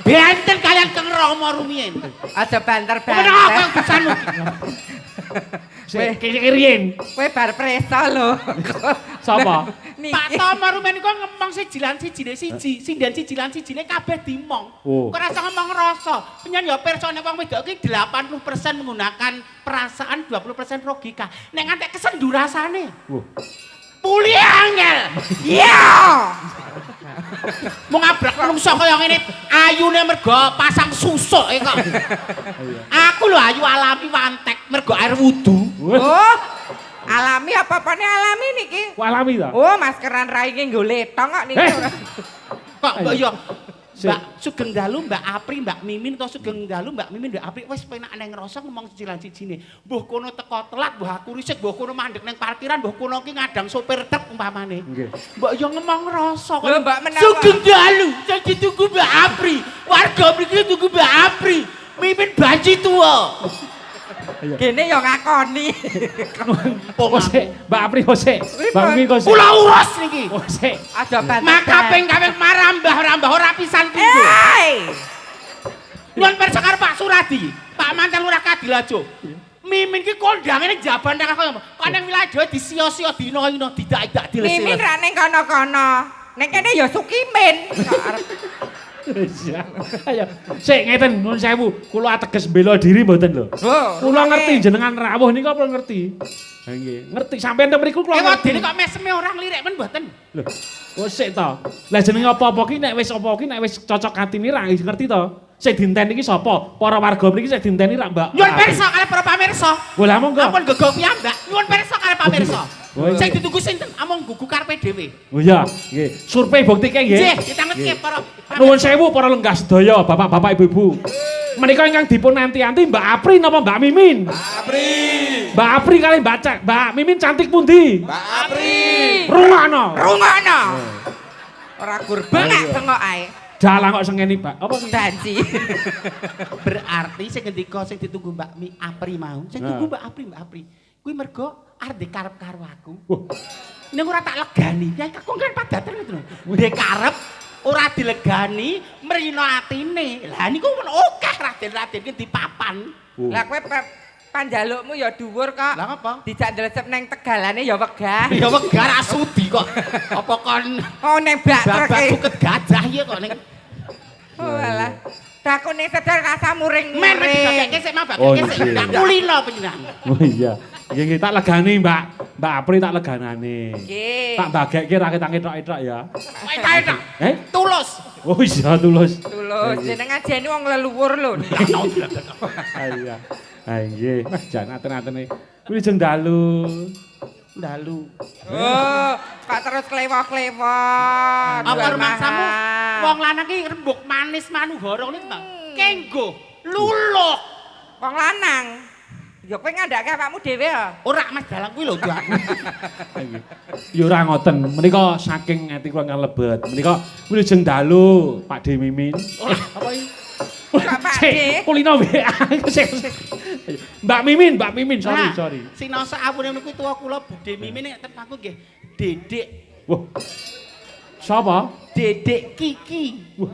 Benten kalian Kang Rama rumiyin. Aja Meneng aku banter-banter. urusanmu iki. Sik kiri riyin. Kowe bar preso lho. Sapa? Niki. Pak Tomo rumiyin kok ngomong siji lan sijine siji, sinden siji lan sijine kabeh dimong. Oh. Kok ora iso ngomong rasa. Penyen ya pirsa nek wong wedok iki 80% menggunakan perasaan, 20% logika. Nek ngantek kesendu rasane. Wah. Pulih angel. Iya. Mau ngabrak menungso kaya ngene ayune mergo pasang susuk e kok. Aku lho ayu alami wantek mergo air wudu. Wah. Oh. Alami apa-apane alami niki. Wah, alami ta? Oh, maskeran raine nggo letong kok niki. Eh. Kok mbok yo Sik. Mbak Sugeng Dalu, Mbak Apri, Mbak Mimin atau Sugeng Dalu, Mbak Mimin, Mbak Apri wis penak neng rasa ngomong siji lan sijine. Mbuh kono teko telat, mbuh aku risik, mbuh kono mandek neng parkiran, mbuh kono ki ngadang sopir truk umpamane. Nggih. Mbok yo ngomong rasa kok. Lho, Mbak menawa. Sugeng Dalu, sing ditunggu Mbak Apri. Warga mriki tunggu Mbak Apri. Mimin banci tuwa. Gene ya ngakoni. Oh, sik, Mbak Apri kok sik. Mbak Mimin kok sik. Kula urus niki. Oh, sik. Aja banter. Makaping kaping marambah-rambah ora pisan pindho. Eh. Nyuwun pirsa karo Pak Suradi, Pak mantan lurah Kadilajo. Mimin ki kondange ning jaban nang kaya kok ning wilayah dhewe disia-sia dina-ina didak-idak Mimin diles-iles. ra ning kono-kono. Ning kene ya Sukimin. Kok arep Iya. Ayo. Sik ngeten nuwun sewu, kula ateges bela diri mboten lho. Oh, Kula ngerti jenengan rawuh niku apa ngerti? Ha nggih, ngerti sampean teng mriku kula Eh ngerti. wadene kok meseme ora nglirik men mboten. Lho, kok sik to. Lah jenenge apa-apa ki nek wis apa ki nek wis cocok atine ra ngerti to. Sing dinteni iki sapa? Para warga mriki sing dinteni ra Mbak. Nyuwun pirsa kalih para pamirsa. Wah, lah monggo. Ampun gegok piyambak, nyuwun pirsa kalih pamirsa. Oh, iya. Sing ditunggu sinten? Amung gugu karepe dhewe. Oh iya, nggih. Survei buktike nggih. Nggih, ditangetke para Nuwun sewu para lenggah sedaya, bapak-bapak, ibu-ibu. Menika ingkang dipun nanti-anti Mbak Apri napa Mbak Mimin? Mbak Apri. Mbak Apri kali Mbak Mbak Mimin cantik pundi? Mbak Apri. Rungokno. Rungokno. Ora gur bengak-bengok ae. Dalang kok sengeni, Pak. Apa ki? Banci. Berarti sing ngendika sing ditunggu Mbak Mi Apri mau, sing tunggu Mbak Apri, Mbak Apri. Kuwi mergo arep ndek karep karo aku. Wah. Ning ora tak legani. Ya kakung kan padatan ngoten lho. Ndek karep ora dilegani, mrina atine. Lah niku men akeh raden-raden ki dipapan. Lah kowe panjalukmu ya dhuwur kok. Lah ngapa? Dijak ndlesep neng Tegalane ya wegah. Ya wegah ra sudi kok. Apa kon Oh neng bak babak truk. suket gajah ya kok ning Oh alah. Dakune sedar rasa men men muring-muring. dibagekke sik mah Oh, bagekke sik. iya. Tak kulino panjenengan. Oh iya. Nggih nggih tak legani, Mbak. Mbak Apri tak leganane. Nggih. Tak bagekke ra ketang etok-etok ya. Etak-etak. Eh? Tulus. Oh iya tulus. Tulus jenengan jane wong leluhur lho. Ah iya. Ah nggih. Wah jan aten-atene. Kuwi jeng dalu. Dalu. Oh, kok terus klewo-klewo. Apa rumangsamu wong lanang ki rembug manis manuhara ngono Bang. Kenggo, luluh. Wong lanang. Ya kowe ngandhake awakmu dhewe ya. Ora Mas Dalang kuwi lho, Dak. Ya ora ngoten. Menika saking ati kula ingkang lebet. Menika wilujeng dalu Pak De Mimin. Ora apa iki? Kok Pak Sik, De? Kulino WA. Sik, sik. Mbak Mimin, Mbak Mimin, sorry, Nah, sorry. Sinoso awune niku tuwa kula Bude Mimin nek ten pangku nggih Dedek, Wah. Sapa? Dedek Kiki. Wah.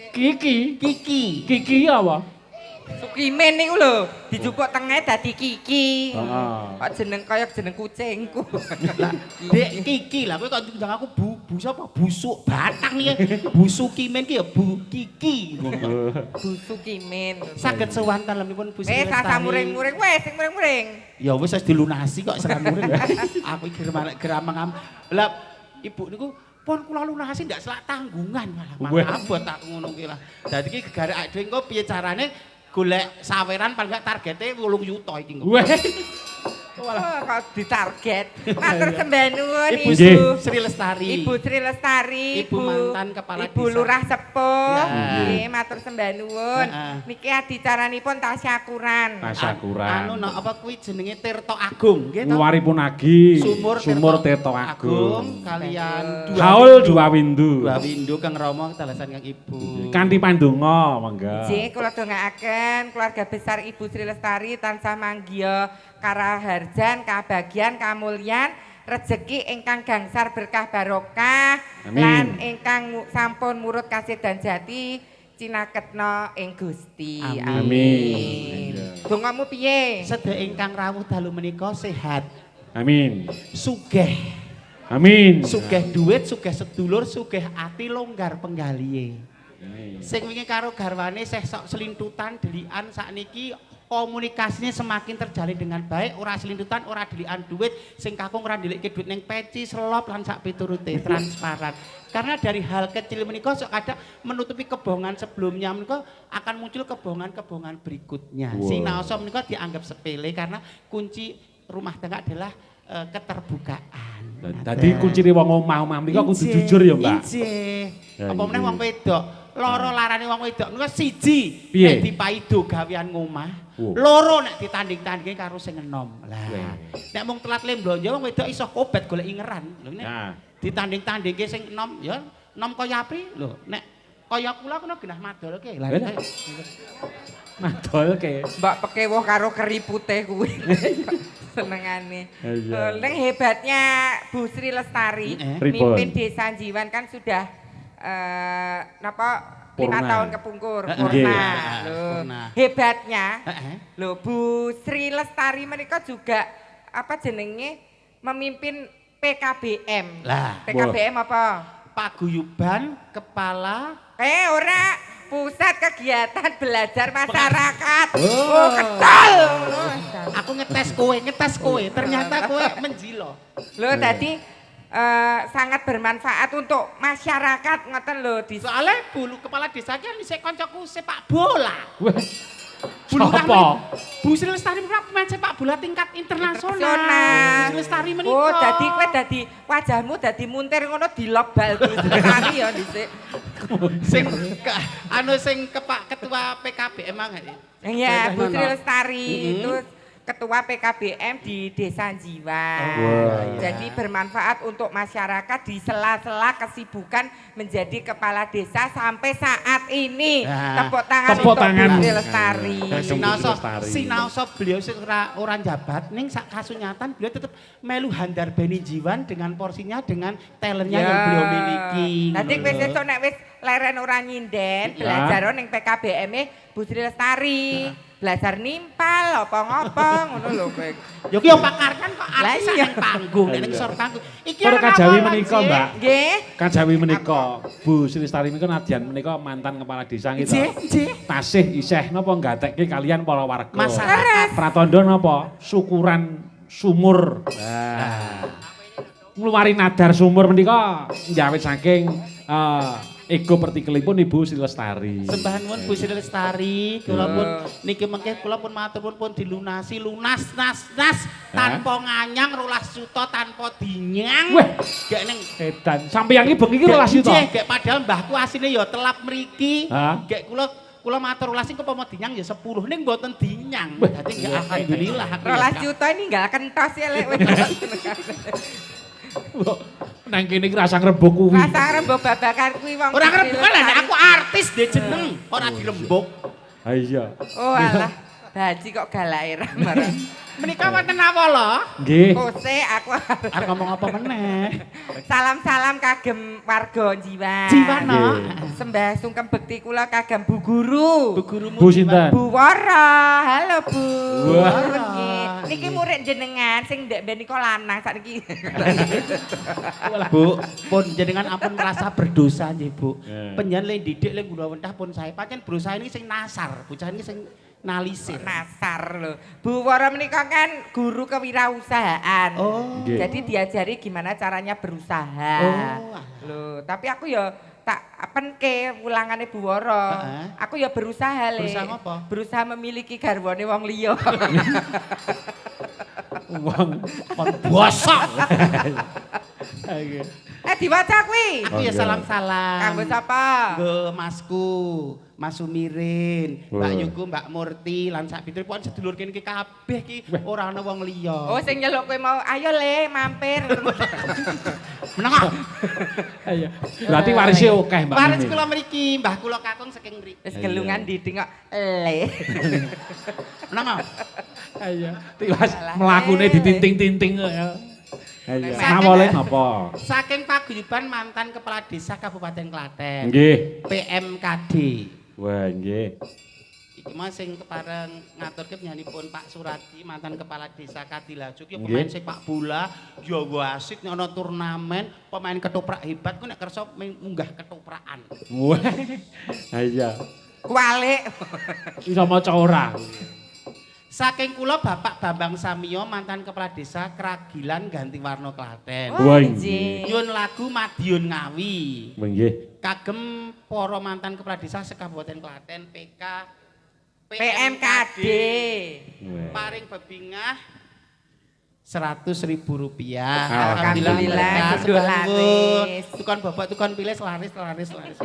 Kiki. Kiki. Kiki apa? Sukimin niku lho, dijupuk tenge dadi Kiki. Heeh. Kok jeneng kaya jeneng kucingku. Lah, Dek Kiki lah kowe kok ndang aku Bu, Bu sapa? Busuk batang iki. Bu Sukimin ki ya Bu Kiki. Bu Sukimin. Saged sowan dalemipun Bu Sri Wis rasa Lestari. muring-muring wis sing muring-muring. Ya wis wis dilunasi kok seran muring. Aku iki geramang. Lah ibu niku pun kula lunasi ndak selak tanggungan malah. Weh. Malah abot aku ngono ki lah. Dadi iki gegare awake dhewe engko piye carane golek saweran paling gak targete 8 yuta iki engko. Weh. Oh, kok ditarget. Matur sembah nuwun Ibu Ibu. Sri Lestari. Ibu Sri Lestari, Ibu mantan kepala Ibu desa. Lurah Sepuh. Ya. Nggih, matur sembah nuwun. Heeh. Niki adicaranipun tasyakuran. Tasyakuran. Anu no, apa kuwi jenenge Tirta Agung nggih to? Ngluwaripun agi Sumur, Sumur Tirta Agung. Kalian dua Haul dua windu. Dua windu Kang Rama ketalasan Kang Ibu. Kanthi pandonga monggo. Nggih, kula dongaaken keluarga besar Ibu Sri Lestari tansah manggiya karaharjan, kabagyan, kamulyan, rejeki ingkang gangsar berkah barokah Amin. lan ingkang sampun murut kasedan jati cinaketna ing Gusti. Amin. Amin. Dongamu piye? Sedaya ingkang rawuh dalu menika sehat, Amin. sugih, Amin. sugih duit, sugih sedulur, sugih ati longgar penggalihe. Amin. Sing wingi karo garwane seh sok selintutan delikan sakniki komunikasinya semakin terjalin dengan baik, ora selintutan, ora delikan duit, sing kakung ora ndelikke duit ning peci, selop lan sak piturute transparan. Karena dari hal kecil menika sok kadang menutupi kebohongan sebelumnya menika akan muncul kebohongan-kebohongan berikutnya. Wow. Sinaosa menika dianggap sepele karena kunci rumah tangga adalah keterbukaan. Dadi kuncine wong omah-omah menika kudu jujur ya, Mbak. Injih. Ya, Apa meneh injih. wong wedok? Loro larane wong wedok menika siji Piye? nek dipaido gawean ngomah, Wow. loro nek ditanding-tandingi karo sing enom. Lah, Weh. nek mung telat le mblonjo wong wedok iso kobet golek ingeran. Lho nek Nah, ditanding-tandingke sing enom ya enom kaya apri lho nek kaya kula kono genah madolke. Lah Lah. Madolke. Mbak pekewuh karo keripute kuwi. Senengane. Iya. Ning hebatnya Bu Sri Lestari Pripun? mimpin Desa Jiwan kan sudah napa 5 Purna. tahun kepungkur Heeh. purna. Nggih. Lho, Purna. hebatnya Heeh. lho Bu Sri Lestari mereka juga apa jenenge memimpin PKBM. Lah. PKBM apa? Paguyuban kepala Eh ora, Pusat Kegiatan Belajar Masyarakat. Oh, ketal. Aku ngetes kowe, ternyata kowe menjilo. Lho tadi sangat bermanfaat untuk masyarakat ngoten lho di Soalnya bulu kepala desa ki kan isih kancaku sepak bola. Wah. Bu Lurah Sopo? Bu Sri Lestari menika pemain sepak bola tingkat internasional. Internasional. Bu Sri Lestari menika. Oh, dadi kowe dadi wajahmu dadi muntir ngono dilop bal Bu Sri Lestari ya dhisik. Sing anu sing kepak ketua PKB emang. Iya, Bu Sri Lestari itu ketua PKBM di Desa Jiwa. Wah. Jadi bermanfaat untuk masyarakat di sela-sela kesibukan menjadi kepala desa sampai saat ini. Nah. Tepuk tangan Tepuk untuk tangan. Bu Sri Lestari. Nah, Sinaosa, Bu Lestari. sinaosa beliau sing ora ora njabat ning sak kasunyatan beliau tetep melu handarbeni jiwan dengan porsinya dengan talentnya yang beliau miliki. Dadi Ngono kowe lho. sesuk nek wis leren ora nyinden, belajar ning PKBM e Bu Sri Lestari. Belajar nimpal apa ngopo ngono lho kowe. Ya ki yo pakar kan kok Lah artis iya. ning panggung, ning Iya. sor panggung. Iki Para ana kajawi awalan, menika, Cik. Mbak. Nggih. Kajawi menika Bu Sri Lestari menika nadyan menika mantan kepala desa nggih to. Nggih, nggih. Tasih isih napa nggatekke kalian para warga. Masyarakat. Pratandha napa? Syukuran sumur. Nah. Ngluwari nadar sumur menika njawit saking ego pertikelipun Ibu Sri Lestari. Sembah nuwun Bu Sri Lestari, kula pun niki mengke kula pun matur pun pun dilunasi lunas nas nas tanpa nganyang 12 juta tanpa dinyang. Weh. Gek ning Edan. Sampeyan iki bengi iki 12 juta. Nggih, gek padahal mbahku asline ya telap mriki. Hah? Gek kula kula matur 12 iki upama dinyang ya 10 ning mboten dinyang. Weh. Dadi nggih alhamdulillah aku ya 12 juta ini nggak kentos ya lek. Nang kene iki rasa ngrembug kuwi. Rasa rembug babakan kuwi wong. Ora Bu Sri ngrembug lah nek Lestari. aku artis dhe jeneng, ora dirembug. Ha iya. Oh alah, baji kok galake ra marang. Menika wonten awala. Nggih. Kose aku Arep ngomong apa meneh? salam-salam kagem warga Jiwan. Jiwan no. Nggih. Sembah sungkem bekti kula kagem Bu Guru. Bu gurumu Bu sinten? Bu Wara. Halo Bu. Wah. Nggih. Niki murid jenengan sing ndek ben nika lanang sakniki. Bu, pun jenengan ampun merasa berdosa nggih, Bu. Eh. Penjenengan le didik le gula wentah pun sae. Pancen berusaha ini sing nasar, bocah ini sing nalisir. Nasar lho. Bu Wara menika kan guru kewirausahaan. Oh. Nggih. Jadi diajari gimana caranya berusaha. Oh, alah. Loh, tapi aku ya tak penke wulangane Bu Wara. Heeh. Aku ya berusaha le. Berusaha ngopo? Berusaha memiliki garwane wong liya. Wong Kon bosok. Eh diwaca kuwi. Aku ya salam-salam. Kanggo sapa? Nggo masku, Mas Sumirin, Mbak Wah. Yuku, Mbak Murti lan sak piturute pon sedulur kene iki kabeh iki ora ana wong liya. Oh sing nyeluk kowe mau ayo le mampir. Meneng ah. Iya. Berarti warise akeh Mbak. Waris Mimin. kula mriki, mbah kula kakung saking mriki. Wis gelungan diding kok le. Meneng ah. Iya. Tiwas Alah, mlakune eh. ditinting-tinting kok ya. Iya. Saking- Mawole napa? Saking paguyuban mantan kepala desa Kabupaten Klaten. Nggih. PMKD. Wah, nggih. Iki mah sing kepareng ngaturke panjenenganipun Pak Suradi mantan kepala desa Kadilaju ki Nggih. pemain sepak bola ya wasit nek ana turnamen pemain ketoprak hebat ku nek kersa munggah ketoprakan. Wah. Iya. Kualik. Iso maca ora. Saking kula Bapak Bambang Samiyo mantan kepala desa Kragilan Gantiwarno Klaten. Wah, nggih. Nyun lagu Madiun Ngawi. Wah, nggih. Kagem para mantan kepala desa sekabupaten Klaten PK PMKD. Wah. Paring bebingah Rp100.000. Alhamdulillah, kudu laris. Tukon bapak tukon pilis laris laris laris.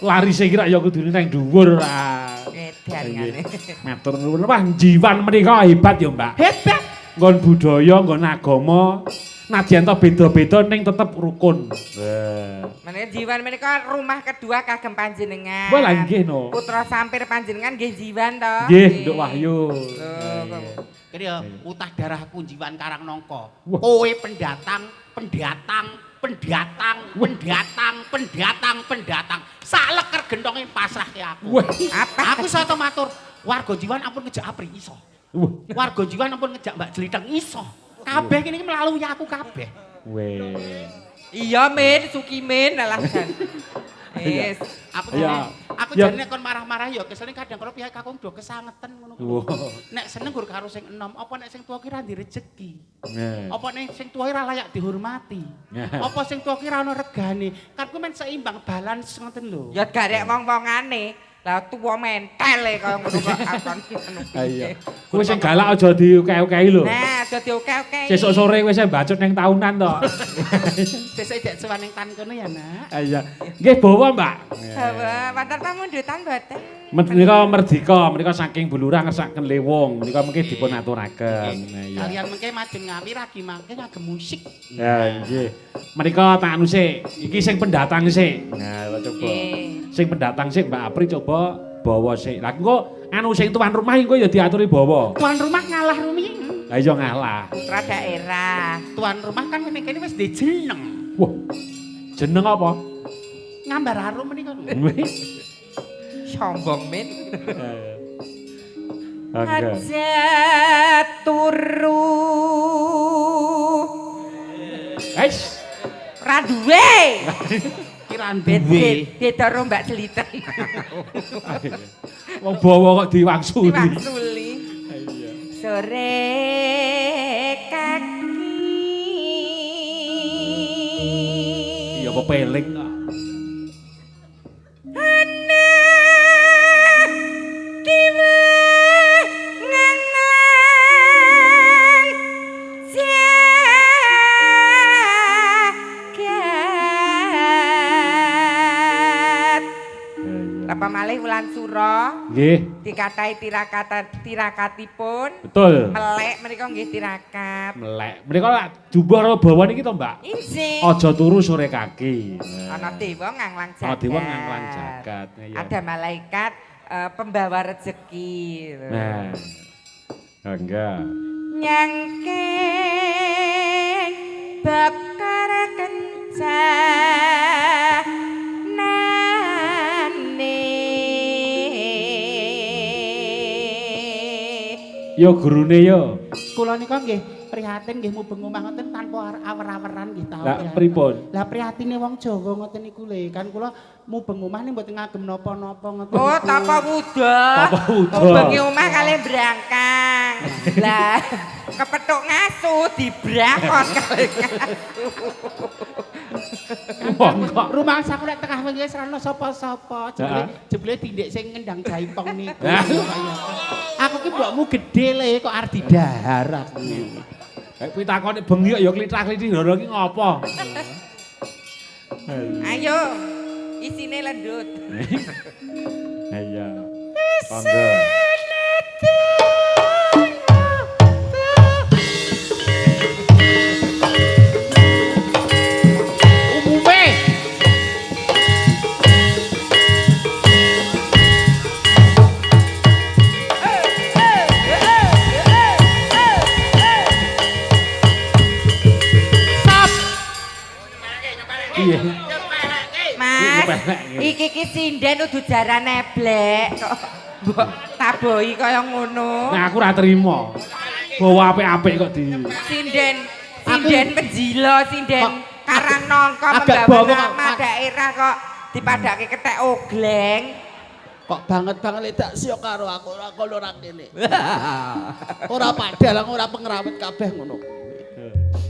Larise iki rak ya kudune nang dhuwur ah. Edan ngene. Matur nuwun. Wah, jiwan menika hebat ya, Mbak. Hebat. Nggon budaya, nggon agama, nadyan to beda-beda ning tetep rukun. Wah. Menika jiwan menika rumah kedua kagem panjenengan. Wah, lah nggih no. Putra sampir panjenengan nggih jiwan to. Nggih, Nduk Wahyu. Lho, kok. Kene ya utah darahku jiwan Karang Nangka. Wah. Kowe pendatang, pendatang, pendatang, pendatang, pendatang, pendatang. Saleker gentonge pasrahke aku. Wah. Apa? Aku iso to matur, warga jiwan ampun ngejak Apri iso. Wah. Warga jiwan ampun ngejak Mbak Jeliteng iso. Kabeh kene iki melalui aku kabeh. Weh. Iya men, Sukimin alah jan. Wis. Aku Iya. jane aku Ya. jane kon marah-marah ya kesel kadang kala pihak kakung do kesangeten ngono kuwi. Wah. Nek seneng gur karo sing enom, apa nek sing tuwa ki ra ndek rejeki? Nah. Apa nek sing tuwa ora layak dihormati? Nah. Apa sing tuwa ki ra ono regane? Karepku men seimbang balance ngoten lho. Ya garek wong-wongane. Lah tuwa mentel e kaya ngono kok akon ngono. Iya. Kowe sing galak aja diuke-ukei lho. Nah, aja dioke-oke. Sesuk sore kowe sing bacut ning taunan to. Sesuk ijek sowan ning tan kono ya, Nak. Iya. Nggih bawa, Mbak. Bawa wonten pamundutan mboten? Menika merdika, menika saking Bulurah ngersakaken Lewung, menika mungkin dipun aturaken. Nah, iya. Kalian mengke majeng Ngawi ragi mangke ngagem musik. Ya, nggih. Menika tak anu sik, iki sing pendatang sik. Nah, tak coba. Nggih. Sing pendatang sik Mbak Apri coba bawa sik. Lah engko anu sing tuan rumah engko ya diaturi bawa. Tuan rumah ngalah rumiyin. Lah iya ngalah. Putra daerah. Tuan rumah kan kene kene wis ndek jeneng. Wah. Jeneng apa? Ngambar harum menika lho. Sombong men. Angga. Aja turu. Guys. Ra duwe. Ki ra duwe. Beda karo Mbak Jeliteng. Wong bawa kok diwangsuli. Diwangsuli. Iya. Sore kaki. Iya apa peling kok. Ana diwa nganglang jagat. Apa malih wulan sura Nggih, dikatai tirakatipun betul. melek menika nggih tirakat. Melek. Menika lak jumbuh karo bawa niki to, Mbak? Injih. Aja turu sore kaki. Ana dewa nganglang jagat. Ana dewa nganglang jagat. Iya. Ada malaikat pembawa rezeki. Nah. Enggak. Nyangking bakar kencanane. Yo gurune yo. Kula nika nggih prihatin nggih mubeng omah ngoten tanpa awer-aweran nggih tau. Lah pripun? Lah prihatine wong Jawa ngoten niku lho, kan kula mubeng omah ning mboten ngagem napa-napa ngoten. Oh, niku. tapa wuda. Tapa wuda. Mubengi omah kalih brangkang. Lah, kepethuk ngasu dibrakot kali ngasu. Wong kok Rumangsaku nek tengah wengi wis ora ono sapa-sapa. Jebule Heeh. jebule dindik sing ngendang jaipong niku. Hah? Aku ki mbokmu gedhe le kok arep didahar aku. Nek pitakone bengi kok ya klithah-klithih ngono iki ngopo? Ayo, isine lendut. Iya. Monggo. Umume. Stop. Piye? Mas, Nyepelek. iki ki sinden udu jaran eblek kok mbok tabohi kaya ngono. Nah aku ora trimo. Bawa apik-apik kok di Sinden, sinden penjilo, sinden Kok Karangnangka agak membawa bawa kok, nama daerah kok dipadake kethek ogleng. Kok banget banget lek dak siok karo aku ora kono ora kene. Ora padalang ora pengrawit kabeh ngono.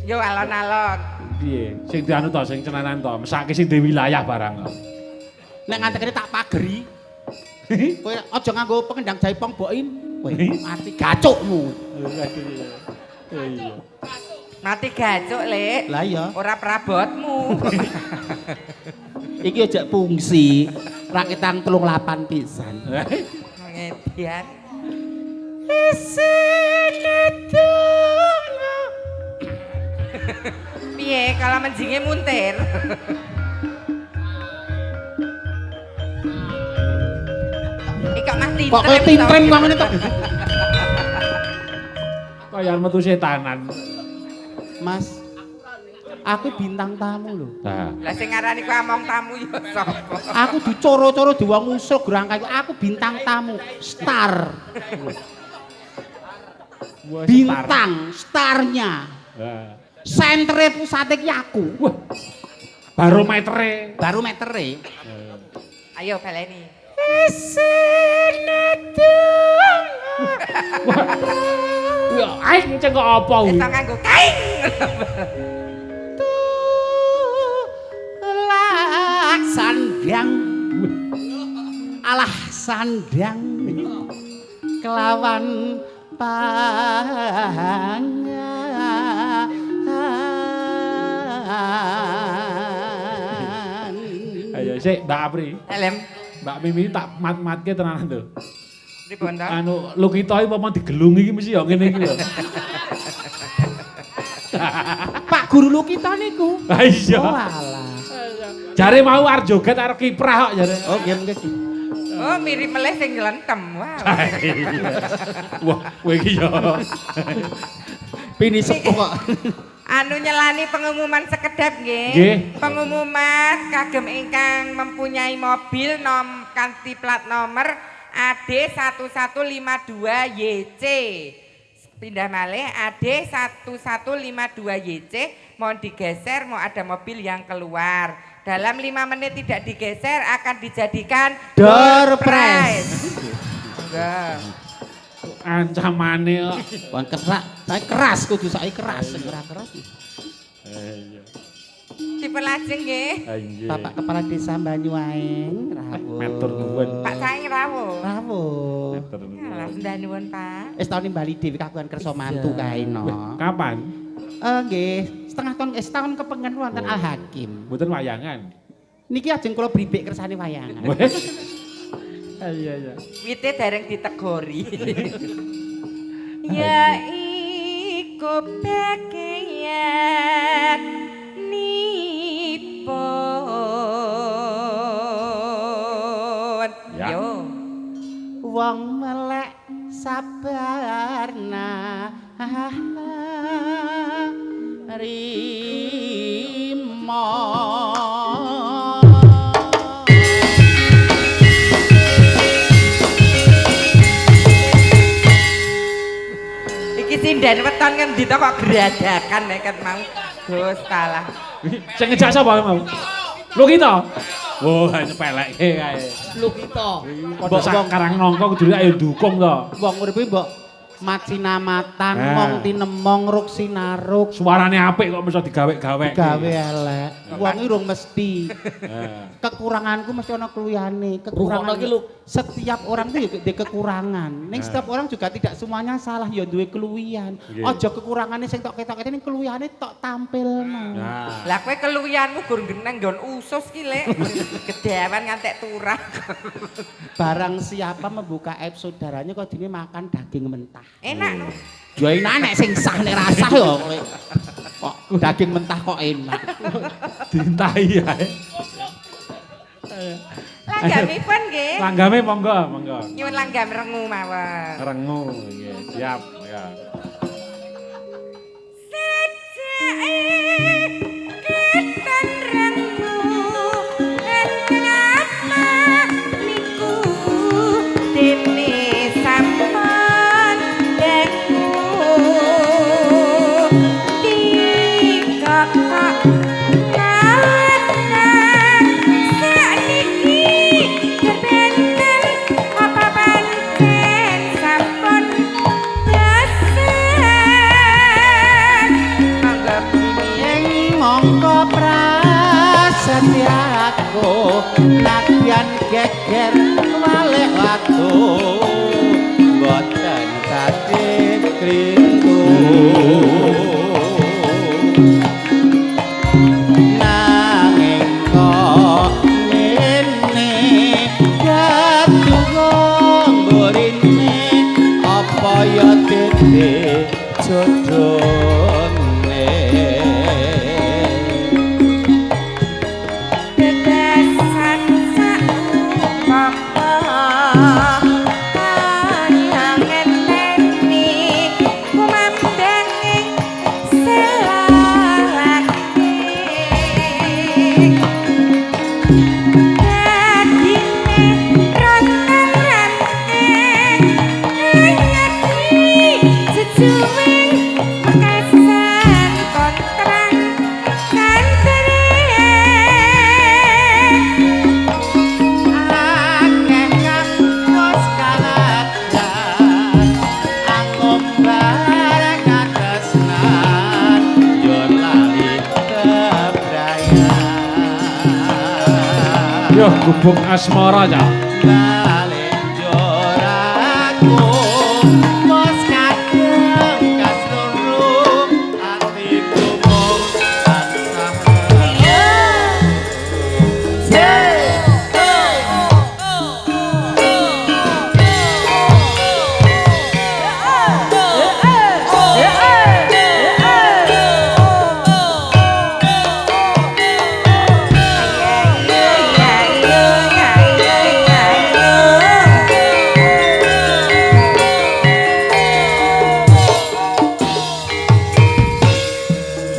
Yo alon-alon. piye? Sing dianu to, sing cenanan to, mesake sing di wilayah barang kok. Nek ngantek kene tak pageri. Kowe aja nganggo pengendang jaipong bokim. Kowe mati gacukmu. Iya. Mati gacuk, Lek. Lah iya. Ora prabotmu. Iki aja fungsi rakitan 38 pisan. Ngedian. Piye kalau menjinge muntir? Iki kok mah Kok kowe tintrem. tintrem kok ngene to? Kaya metu setanan. Mas, aku bintang tamu lho. Nah, Lah sing ngarani ku among tamu ya sapa? Aku dicoro-coro di wong usul gerangkai aku bintang tamu, star. wah, Bintang, starnya. Nah. Sentere pusate ki aku. Wah. Barometere. Barometere. Ayo baleni. Ya, aing ceng kok apa kuwi? Wis nganggo kaing. Tulak sandang. Alah sandang. Kelawan pangan. Ayo sik Mbak Apri. Helm. Mbak Mimi tak mat-matke tenanan to. Pripun to? Anu Lukito iki umpama digelungi iki mesti ya ngene iki lho. Pak Guru Lukito niku. Lah iya. Oh alah. Jare mau arep joget arep kiprah kok jare. Oh nggih nggih. Oh, mirip meleh sing nglentem. Wah. Wah, kowe iki ya. Pini sepuh kok. Anu nyelani pengumuman sekedap nggih. Nggih. Pengumuman kagem ingkang mempunyai mobil nom kanthi plat nomor AD 1152YC. Pindah malih AD 1152YC mohon digeser mau ada mobil yang keluar. Dalam 5 menit tidak digeser akan dijadikan Door prize. Enggak. Ancamane kok. Wong kerak, saya keras kudu saiki keras, sing ora keras. Iya. Dipun lajeng nggih. Nggih. Bapak Kepala Desa Banyuaeng rawuh. Matur nuwun. Pak Saeng rawuh. Rawuh. Matur nuwun. Alah, sembah nuwun, Pak. Wis tau nimbali dhewe kagungan kersa mantu kae no. Kapan? Nggih, setengah tahun setahun kepengen wonten Oh. Al Hakim. Mboten wayangan. Niki ajeng kula bribik kersane wayangan. Wes. Iya iya. Wite dereng ditegori. Ya iku bagian nipun. Ya. Yo. Wong melek sabarna rimo. Iki sinden weton ngendi to kok geradakan nek ket mau. Gustalah. Sing ngejak sapa mau? Lukito. Wah, nyepelekke kae. Lukito. Padha sak karang nangka kudune ayo dukung to. Wong urip kuwi mbok Macinamatang, Eh. mong tinemong, ruk sinaruk. Suarane apik kok bisa digawe-gawe. Gawe elek. Wong iki urung mesti. Eh. Kekuranganku mesti ana keluyane. Rungokno Kekurangan iki lho. Setiap orang tuh ya duwe kekurangan. Ning setiap orang juga tidak semuanya salah ya duwe keluwihan. Nggih. Aja kekurangane sing tok ketok ning keluwihane tok tampilno. Nah. Lah kowe keluwihanmu gur geneng nggon usus ki, Lek. Gedewan ngantek turah. Barang siapa membuka aib saudaranya kok dene makan daging mentah. Enak no. Ya enak nek sing sah nek rasah ya kowe. Kok daging mentah kok enak. Dintahi ae. Langgamipun nggih. Langgame monggo, monggo. Nyuwun langgam rengu mawon. Rengu nggih, siap ya. Sejake ketan rengu kenapa niku dene sampun dangu dikokok kawenang sakniki kerbenten apa pancen sampun bosen. Monggo. Ing mongko prasetyaku nadyan geger walik watu mboten dadi krintu nanging kok ngene dadi wong mburine apa ya dadi jodhone. Bebasan saumpama kaya ngenteni kumandanging selake dadine rontang-ranting kayati jejuwing wekasan kontrang kantere. Akeh kampus kalatan angombar katresnan yo lali kebrayan. Yo gubuk asmara ya. Balik joraku wis kadung kasluru atiku mung tansah.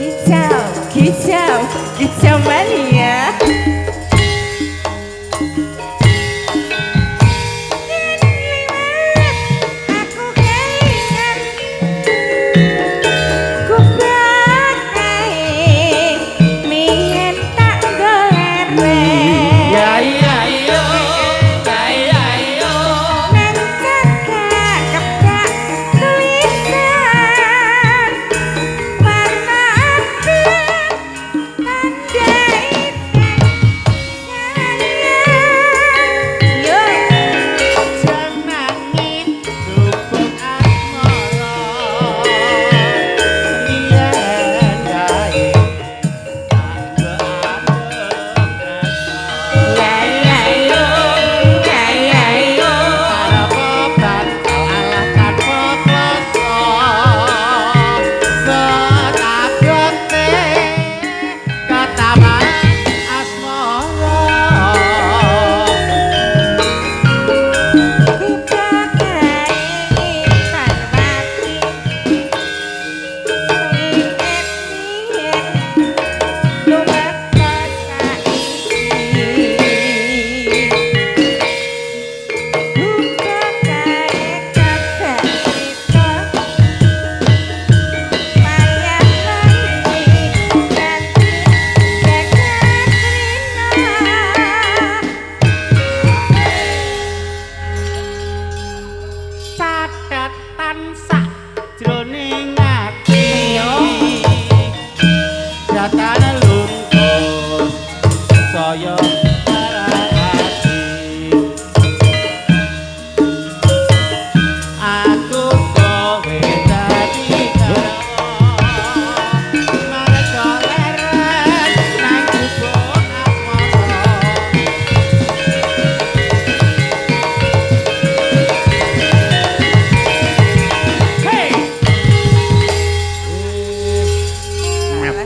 Kicau, kicau, kicau mania. Yen liwat aku kelingan gubrak kae mien tak golek. Ya iya iya ya iya. Nang cekak kebak tulisan warna abang tanda iseng.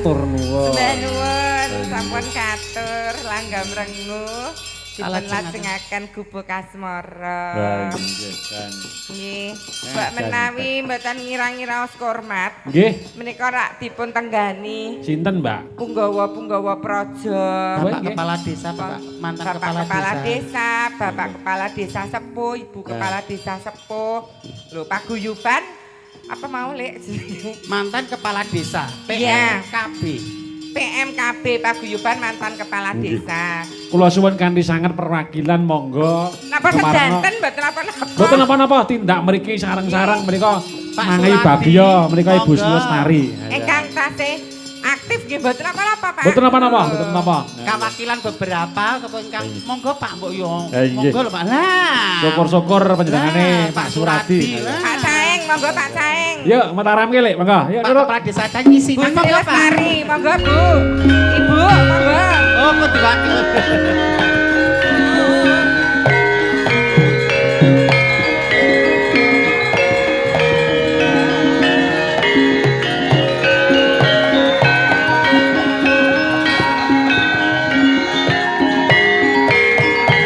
Matur nuwun. Sembah nuwun, sampun katur langgam renguh. Dipun lajengaken gubuk asmara. Nggih, kan. Nggih. Mbak menawi mboten ngira-ngira hormat. Nggih. Menika rak dipun tenggani. Sinten, Mbak? Punggawa-punggawa praja. Bapak Kepala Desa, Bapak mantan Bapak Kepala Desa. Bapak Kepala Desa Sepuh, Ibu Kepala Desa Sepuh. Lho, paguyuban apa mau, Lek? Mantan Kepala Desa, PMKB. PMKB Paguyuban mantan Kepala Desa. Kula suwun kanthi sanget perwakilan monggo. Napa sedanten mboten napa-napa. Mboten napa-napa tindak mriki sareng-sareng menika mangai bagya menika Ibu Sri Lestari. Ingkang tasih aktif nggih mboten napa-napa, Pak. Mboten napa-napa, mboten napa. Kawakilan beberapa sapa ingkang monggo Pak mbok yo. Nggih. Monggo lho Pak. Lah. Syukur-syukur panjenengane Pak Suradi. Pak Saeng, monggo Pak Saeng. Yuk, Mataram ki Lek, monggo. Yuk, Pak Kepala Desa ngisi. Bu Sri Lestari, monggo Bu. Ibu, monggo. Oh, kok diwakil.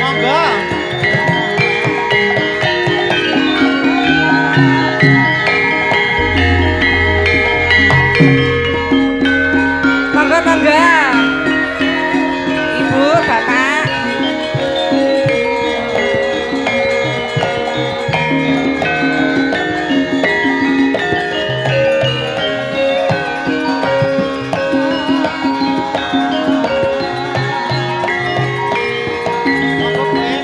Monggo. Monggo, monggo. Ibu, Bapak. Monggo kowe.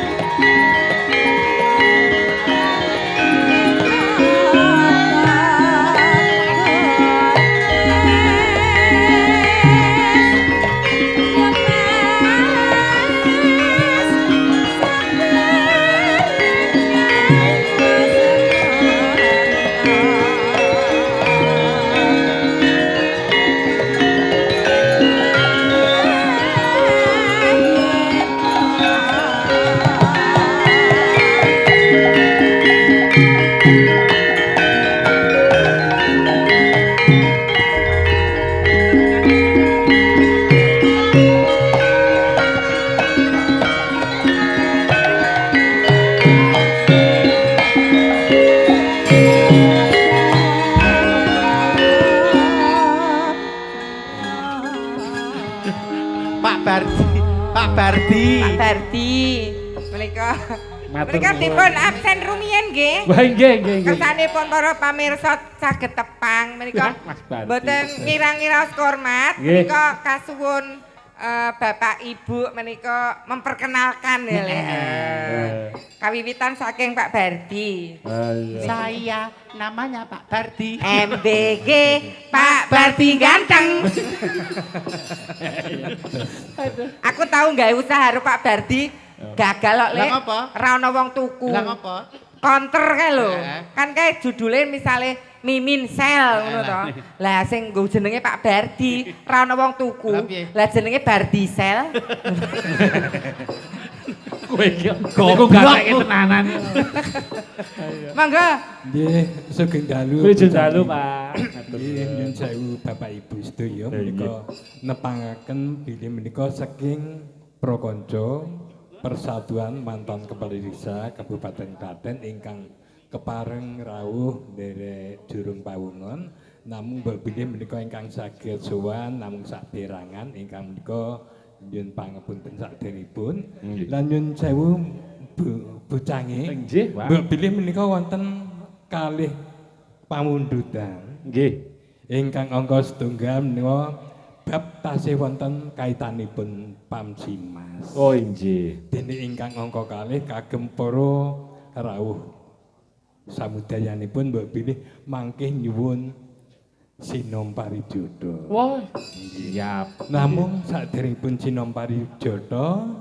Pak Bardi, Pak Bardi. Pak Bardi. Menika Matur menika nuwun. dipun absen rumiyin nggih. Wah, nggih, nggih, nggih. Kersanipun para pamirsa saged tepang menika Mas Bardi. mboten ngira-ngira hormat Nggih. menika kasuwun Bapak Ibu menika memperkenalkan ya Lek. Kawiwitan saking Pak Bardi. Saya namanya Pak Bardi. MBG Pak Bardi ganteng. Aku tahu nggak usaha karo Pak Bardi gagal kok Lek. Lah ngapa? Ra ono wong tuku. Lah ngapa? Counter kae lho. Heeh. Kan kae judule misale Mimin Sel ngono to. Lah sing nggo jenenge Pak Bardi, ra ono wong tuku. Lah piye? Lah jenenge Bardi Sel. Kowe iki niku gateke tenanan. Monggo. Nggih, sugeng dalu. Sugeng dalu, Pak. Nggih, nyuwun sewu Bapak Ibu sedaya menika nepangaken bilih menika saking Prokonco Persatuan Mantan Kepala Desa Kabupaten Klaten ingkang kepareng rawuh nderek Jurung Pawungan namung mbok bilih menika ingkang saged sowan namung saperangan ingkang menika nyuwun pangapunten saderipun lan nyuwun sewu Bu Bocange. Nggih, Pak. Mbok bilih menika wonten kalih pamundutan. Nggih. Ingkang angka setunggal menika bab tasih wonten kaitanipun Pamsimas. Oh, nggih. Dene ingkang angka kalih kagem para rawuh samudayanipun mbok bilih mangke nyuwun sinom parijata. Wah, siap. Namung saderengipun sinom parijata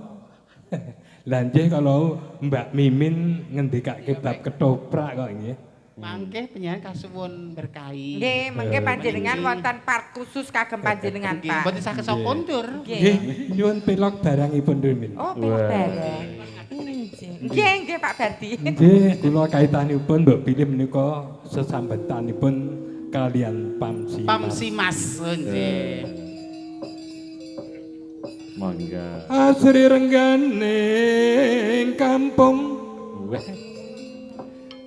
lha nggih kalau Mbak Mimin ngendikake bab ketoprak kok nggih. Mangke panjenengan kasuwun berkahi. Nggih, mengke panjenengan wonten part khusus kagem panjenengan, Nggih, Pak. mboten saged sok kondur. Nggih. Nggih, nyuwun pelok barangipun rumin. Oh, pelok barang. Nggih, nggih Pak Bardi. Nggih, kula kaitanipun mbok bilih menika sesambetanipun kalian Pamsimas. Pamsimas nggih. Mangga. Asri rengganing kampung. Weh.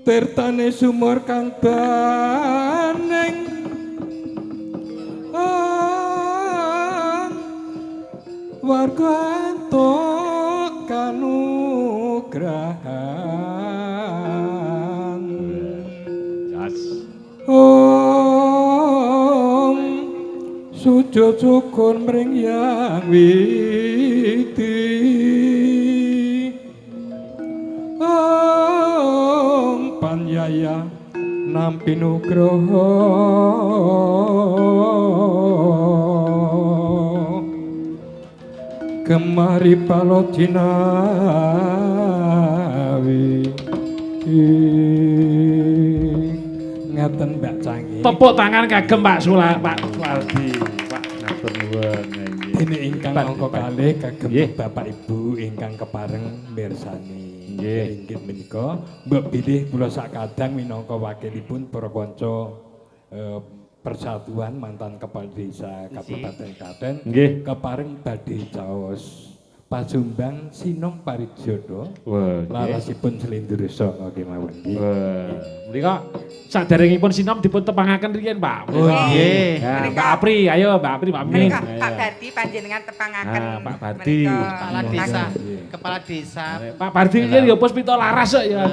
Tirtane sumur kang baning. Warga entuk kanugrahan. Jas. Om sujud syukur mring Yang Widi. Om panyaya nampi nugroho. Kemari palojinawi. Ngaten Mbak Cangi. Tepuk tangan kagem Pak Sula, Pak Suwardi. Pak matur nuwun. Nggih. Dene ingkang Hebat, angka hebat. kalih kagem Nggih. Bapak Ibu ingkang kepareng mirsani. Nggih. Inggih menika mbok bilih kula sakadang minangka wakilipun para kanca Persatuan Mantan Kepala Desa Kabupaten Klaten Nggih. kepareng badhe caos pasumbang Sinom Parijoto Wah, nggih. larasipun Slindur Sanga kemawon nggih. Wah, menika saderengipun sinom dipun tepangaken riyin, Pak. Oh, nggih. Ya, Mbak Apri, ayo Mbak Apri, Mbak Min. Menika Ayo. Pak Bardi panjenengan tepangaken. Ah, Pak Bardi. menika. Kepala desa, Nggih. kepala desa. Pak Bardi riyin ya Puspito Laras kok ya.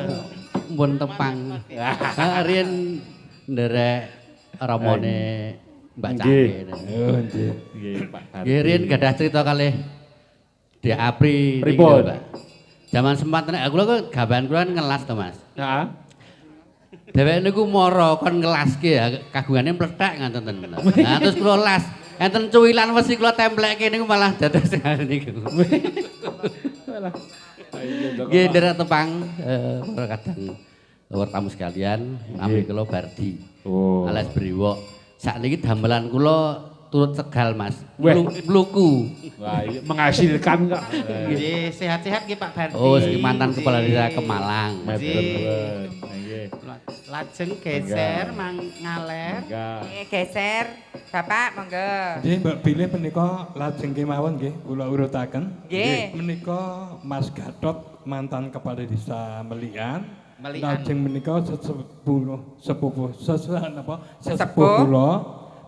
Mpun tepang. Riyen nderek ramane Mbak Nggih. Cangke. Oh nggih. Nggih, Pak Bardi. Nggih riyen gadah cerita kalih Dek Apri niki Pripun? lho, Pak. Zaman semanten kula kok gawean kula kan ngelas to, Mas. Heeh. Dheweke niku mara kon ngelaske ya, kagungane mlethek ngoten. Nah, terus kula las, enten cuwilan wesi kula templekke niku malah dados niku. Nggih nderek tepang para kadang para tamu sekalian, nami kula Bardi. Oh. Alias Brewok. Sakniki damelan kula turut Tegal, Mas. Weh. Mluku. Wah, iya, menghasilkan kok. Nggih, sehat-sehat nggih Pak Bardi. Oh, sing mantan kepala desa Kemalang. Matur Nggih. nuwun. Nggih. Lajeng geser mang ngaler. Mangga. Nggih, geser. Bapak monggo. Nggih Mbak Bilih menika lajeng kemawon nggih kula urutaken. Nggih. Menika Mas Gatot mantan kepala desa Melian. Melian. Lajeng menika sesepuh sepupu sesepuh napa sesepuh Sesepuh. kula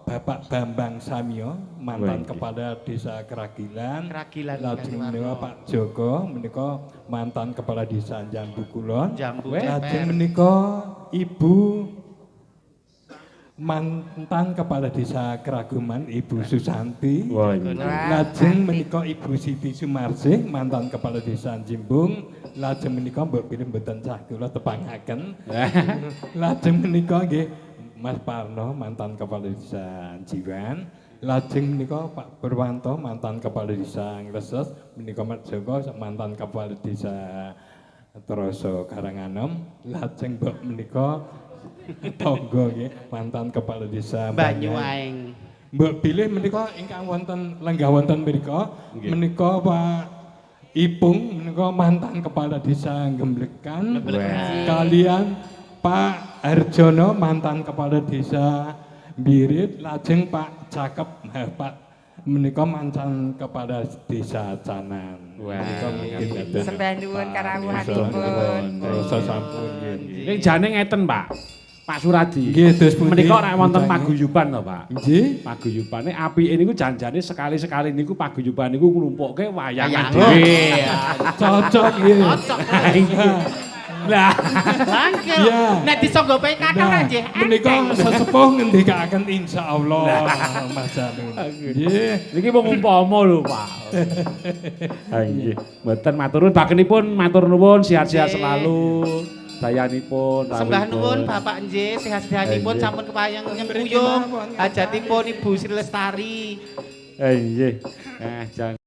Bapak Bambang Samyo mantan Wah, nggih. kepala desa Keragilan. Keragilan, Lajeng Kaliwarno. menika Pak Joko menika mantan kepala desa Jambu Kulon. Jambu Lajeng Ceper. menika Ibu mantan kepala desa Keraguman Ibu Susanti. Wah, iya. Wah, Lajeng cantik. menika Ibu Siti Sumarsih mantan kepala desa Jimbung. Lajeng menika mbok pilih mboten sah kula tepangaken. Lajeng menika nggih Mas Parno mantan kepala desa Jiwan. Lajeng menika Pak Purwanto mantan kepala desa Ngleses, menika Mas Joko mantan kepala desa Troso Karanganom. Lajeng mbok menika tangga nggih mantan kepala desa Banyuaeng. Mbok bilih menika ingkang wonten lenggah wonten mriku menika Pak Ipung menika mantan kepala desa Gemblekan kalian Pak Harjono mantan kepala desa Birit lajeng Pak Cakep Pak menika mantan kepala desa Canan. Wah, Menika mungkin dados Sembah nuwun karawuhanipun. Rasa sampun nggih. Ning jane ngeten, Pak. Pak Suradi. Nggih, dos pundi? Menika rak wonten Mitangi. paguyuban to, Pak. Nggih. Paguyubane apike niku janjane sekali-sekali niku paguyuban niku nglumpukke wayangan Wayangan. dhewe. Cocok nggih. Cocok. Lah, Langkil. Iya. Nek disanggapai kathah ra nggih. Menika sesepuh ngendikaaken insyaallah Mas Janun. Nggih. niki mung umpama lho, Pak. Ha nggih. Mboten matur nuwun, bakenipun matur nuwun sehat-sehat Nggih. selalu. Dayanipun, Sembah rawuhipun. nuwun Bapak nggih, sehat-sehatipun Nggih. sampun kepayang nyengkuyung hajatipun Ibu Sri Lestari. Eh nggih. Jan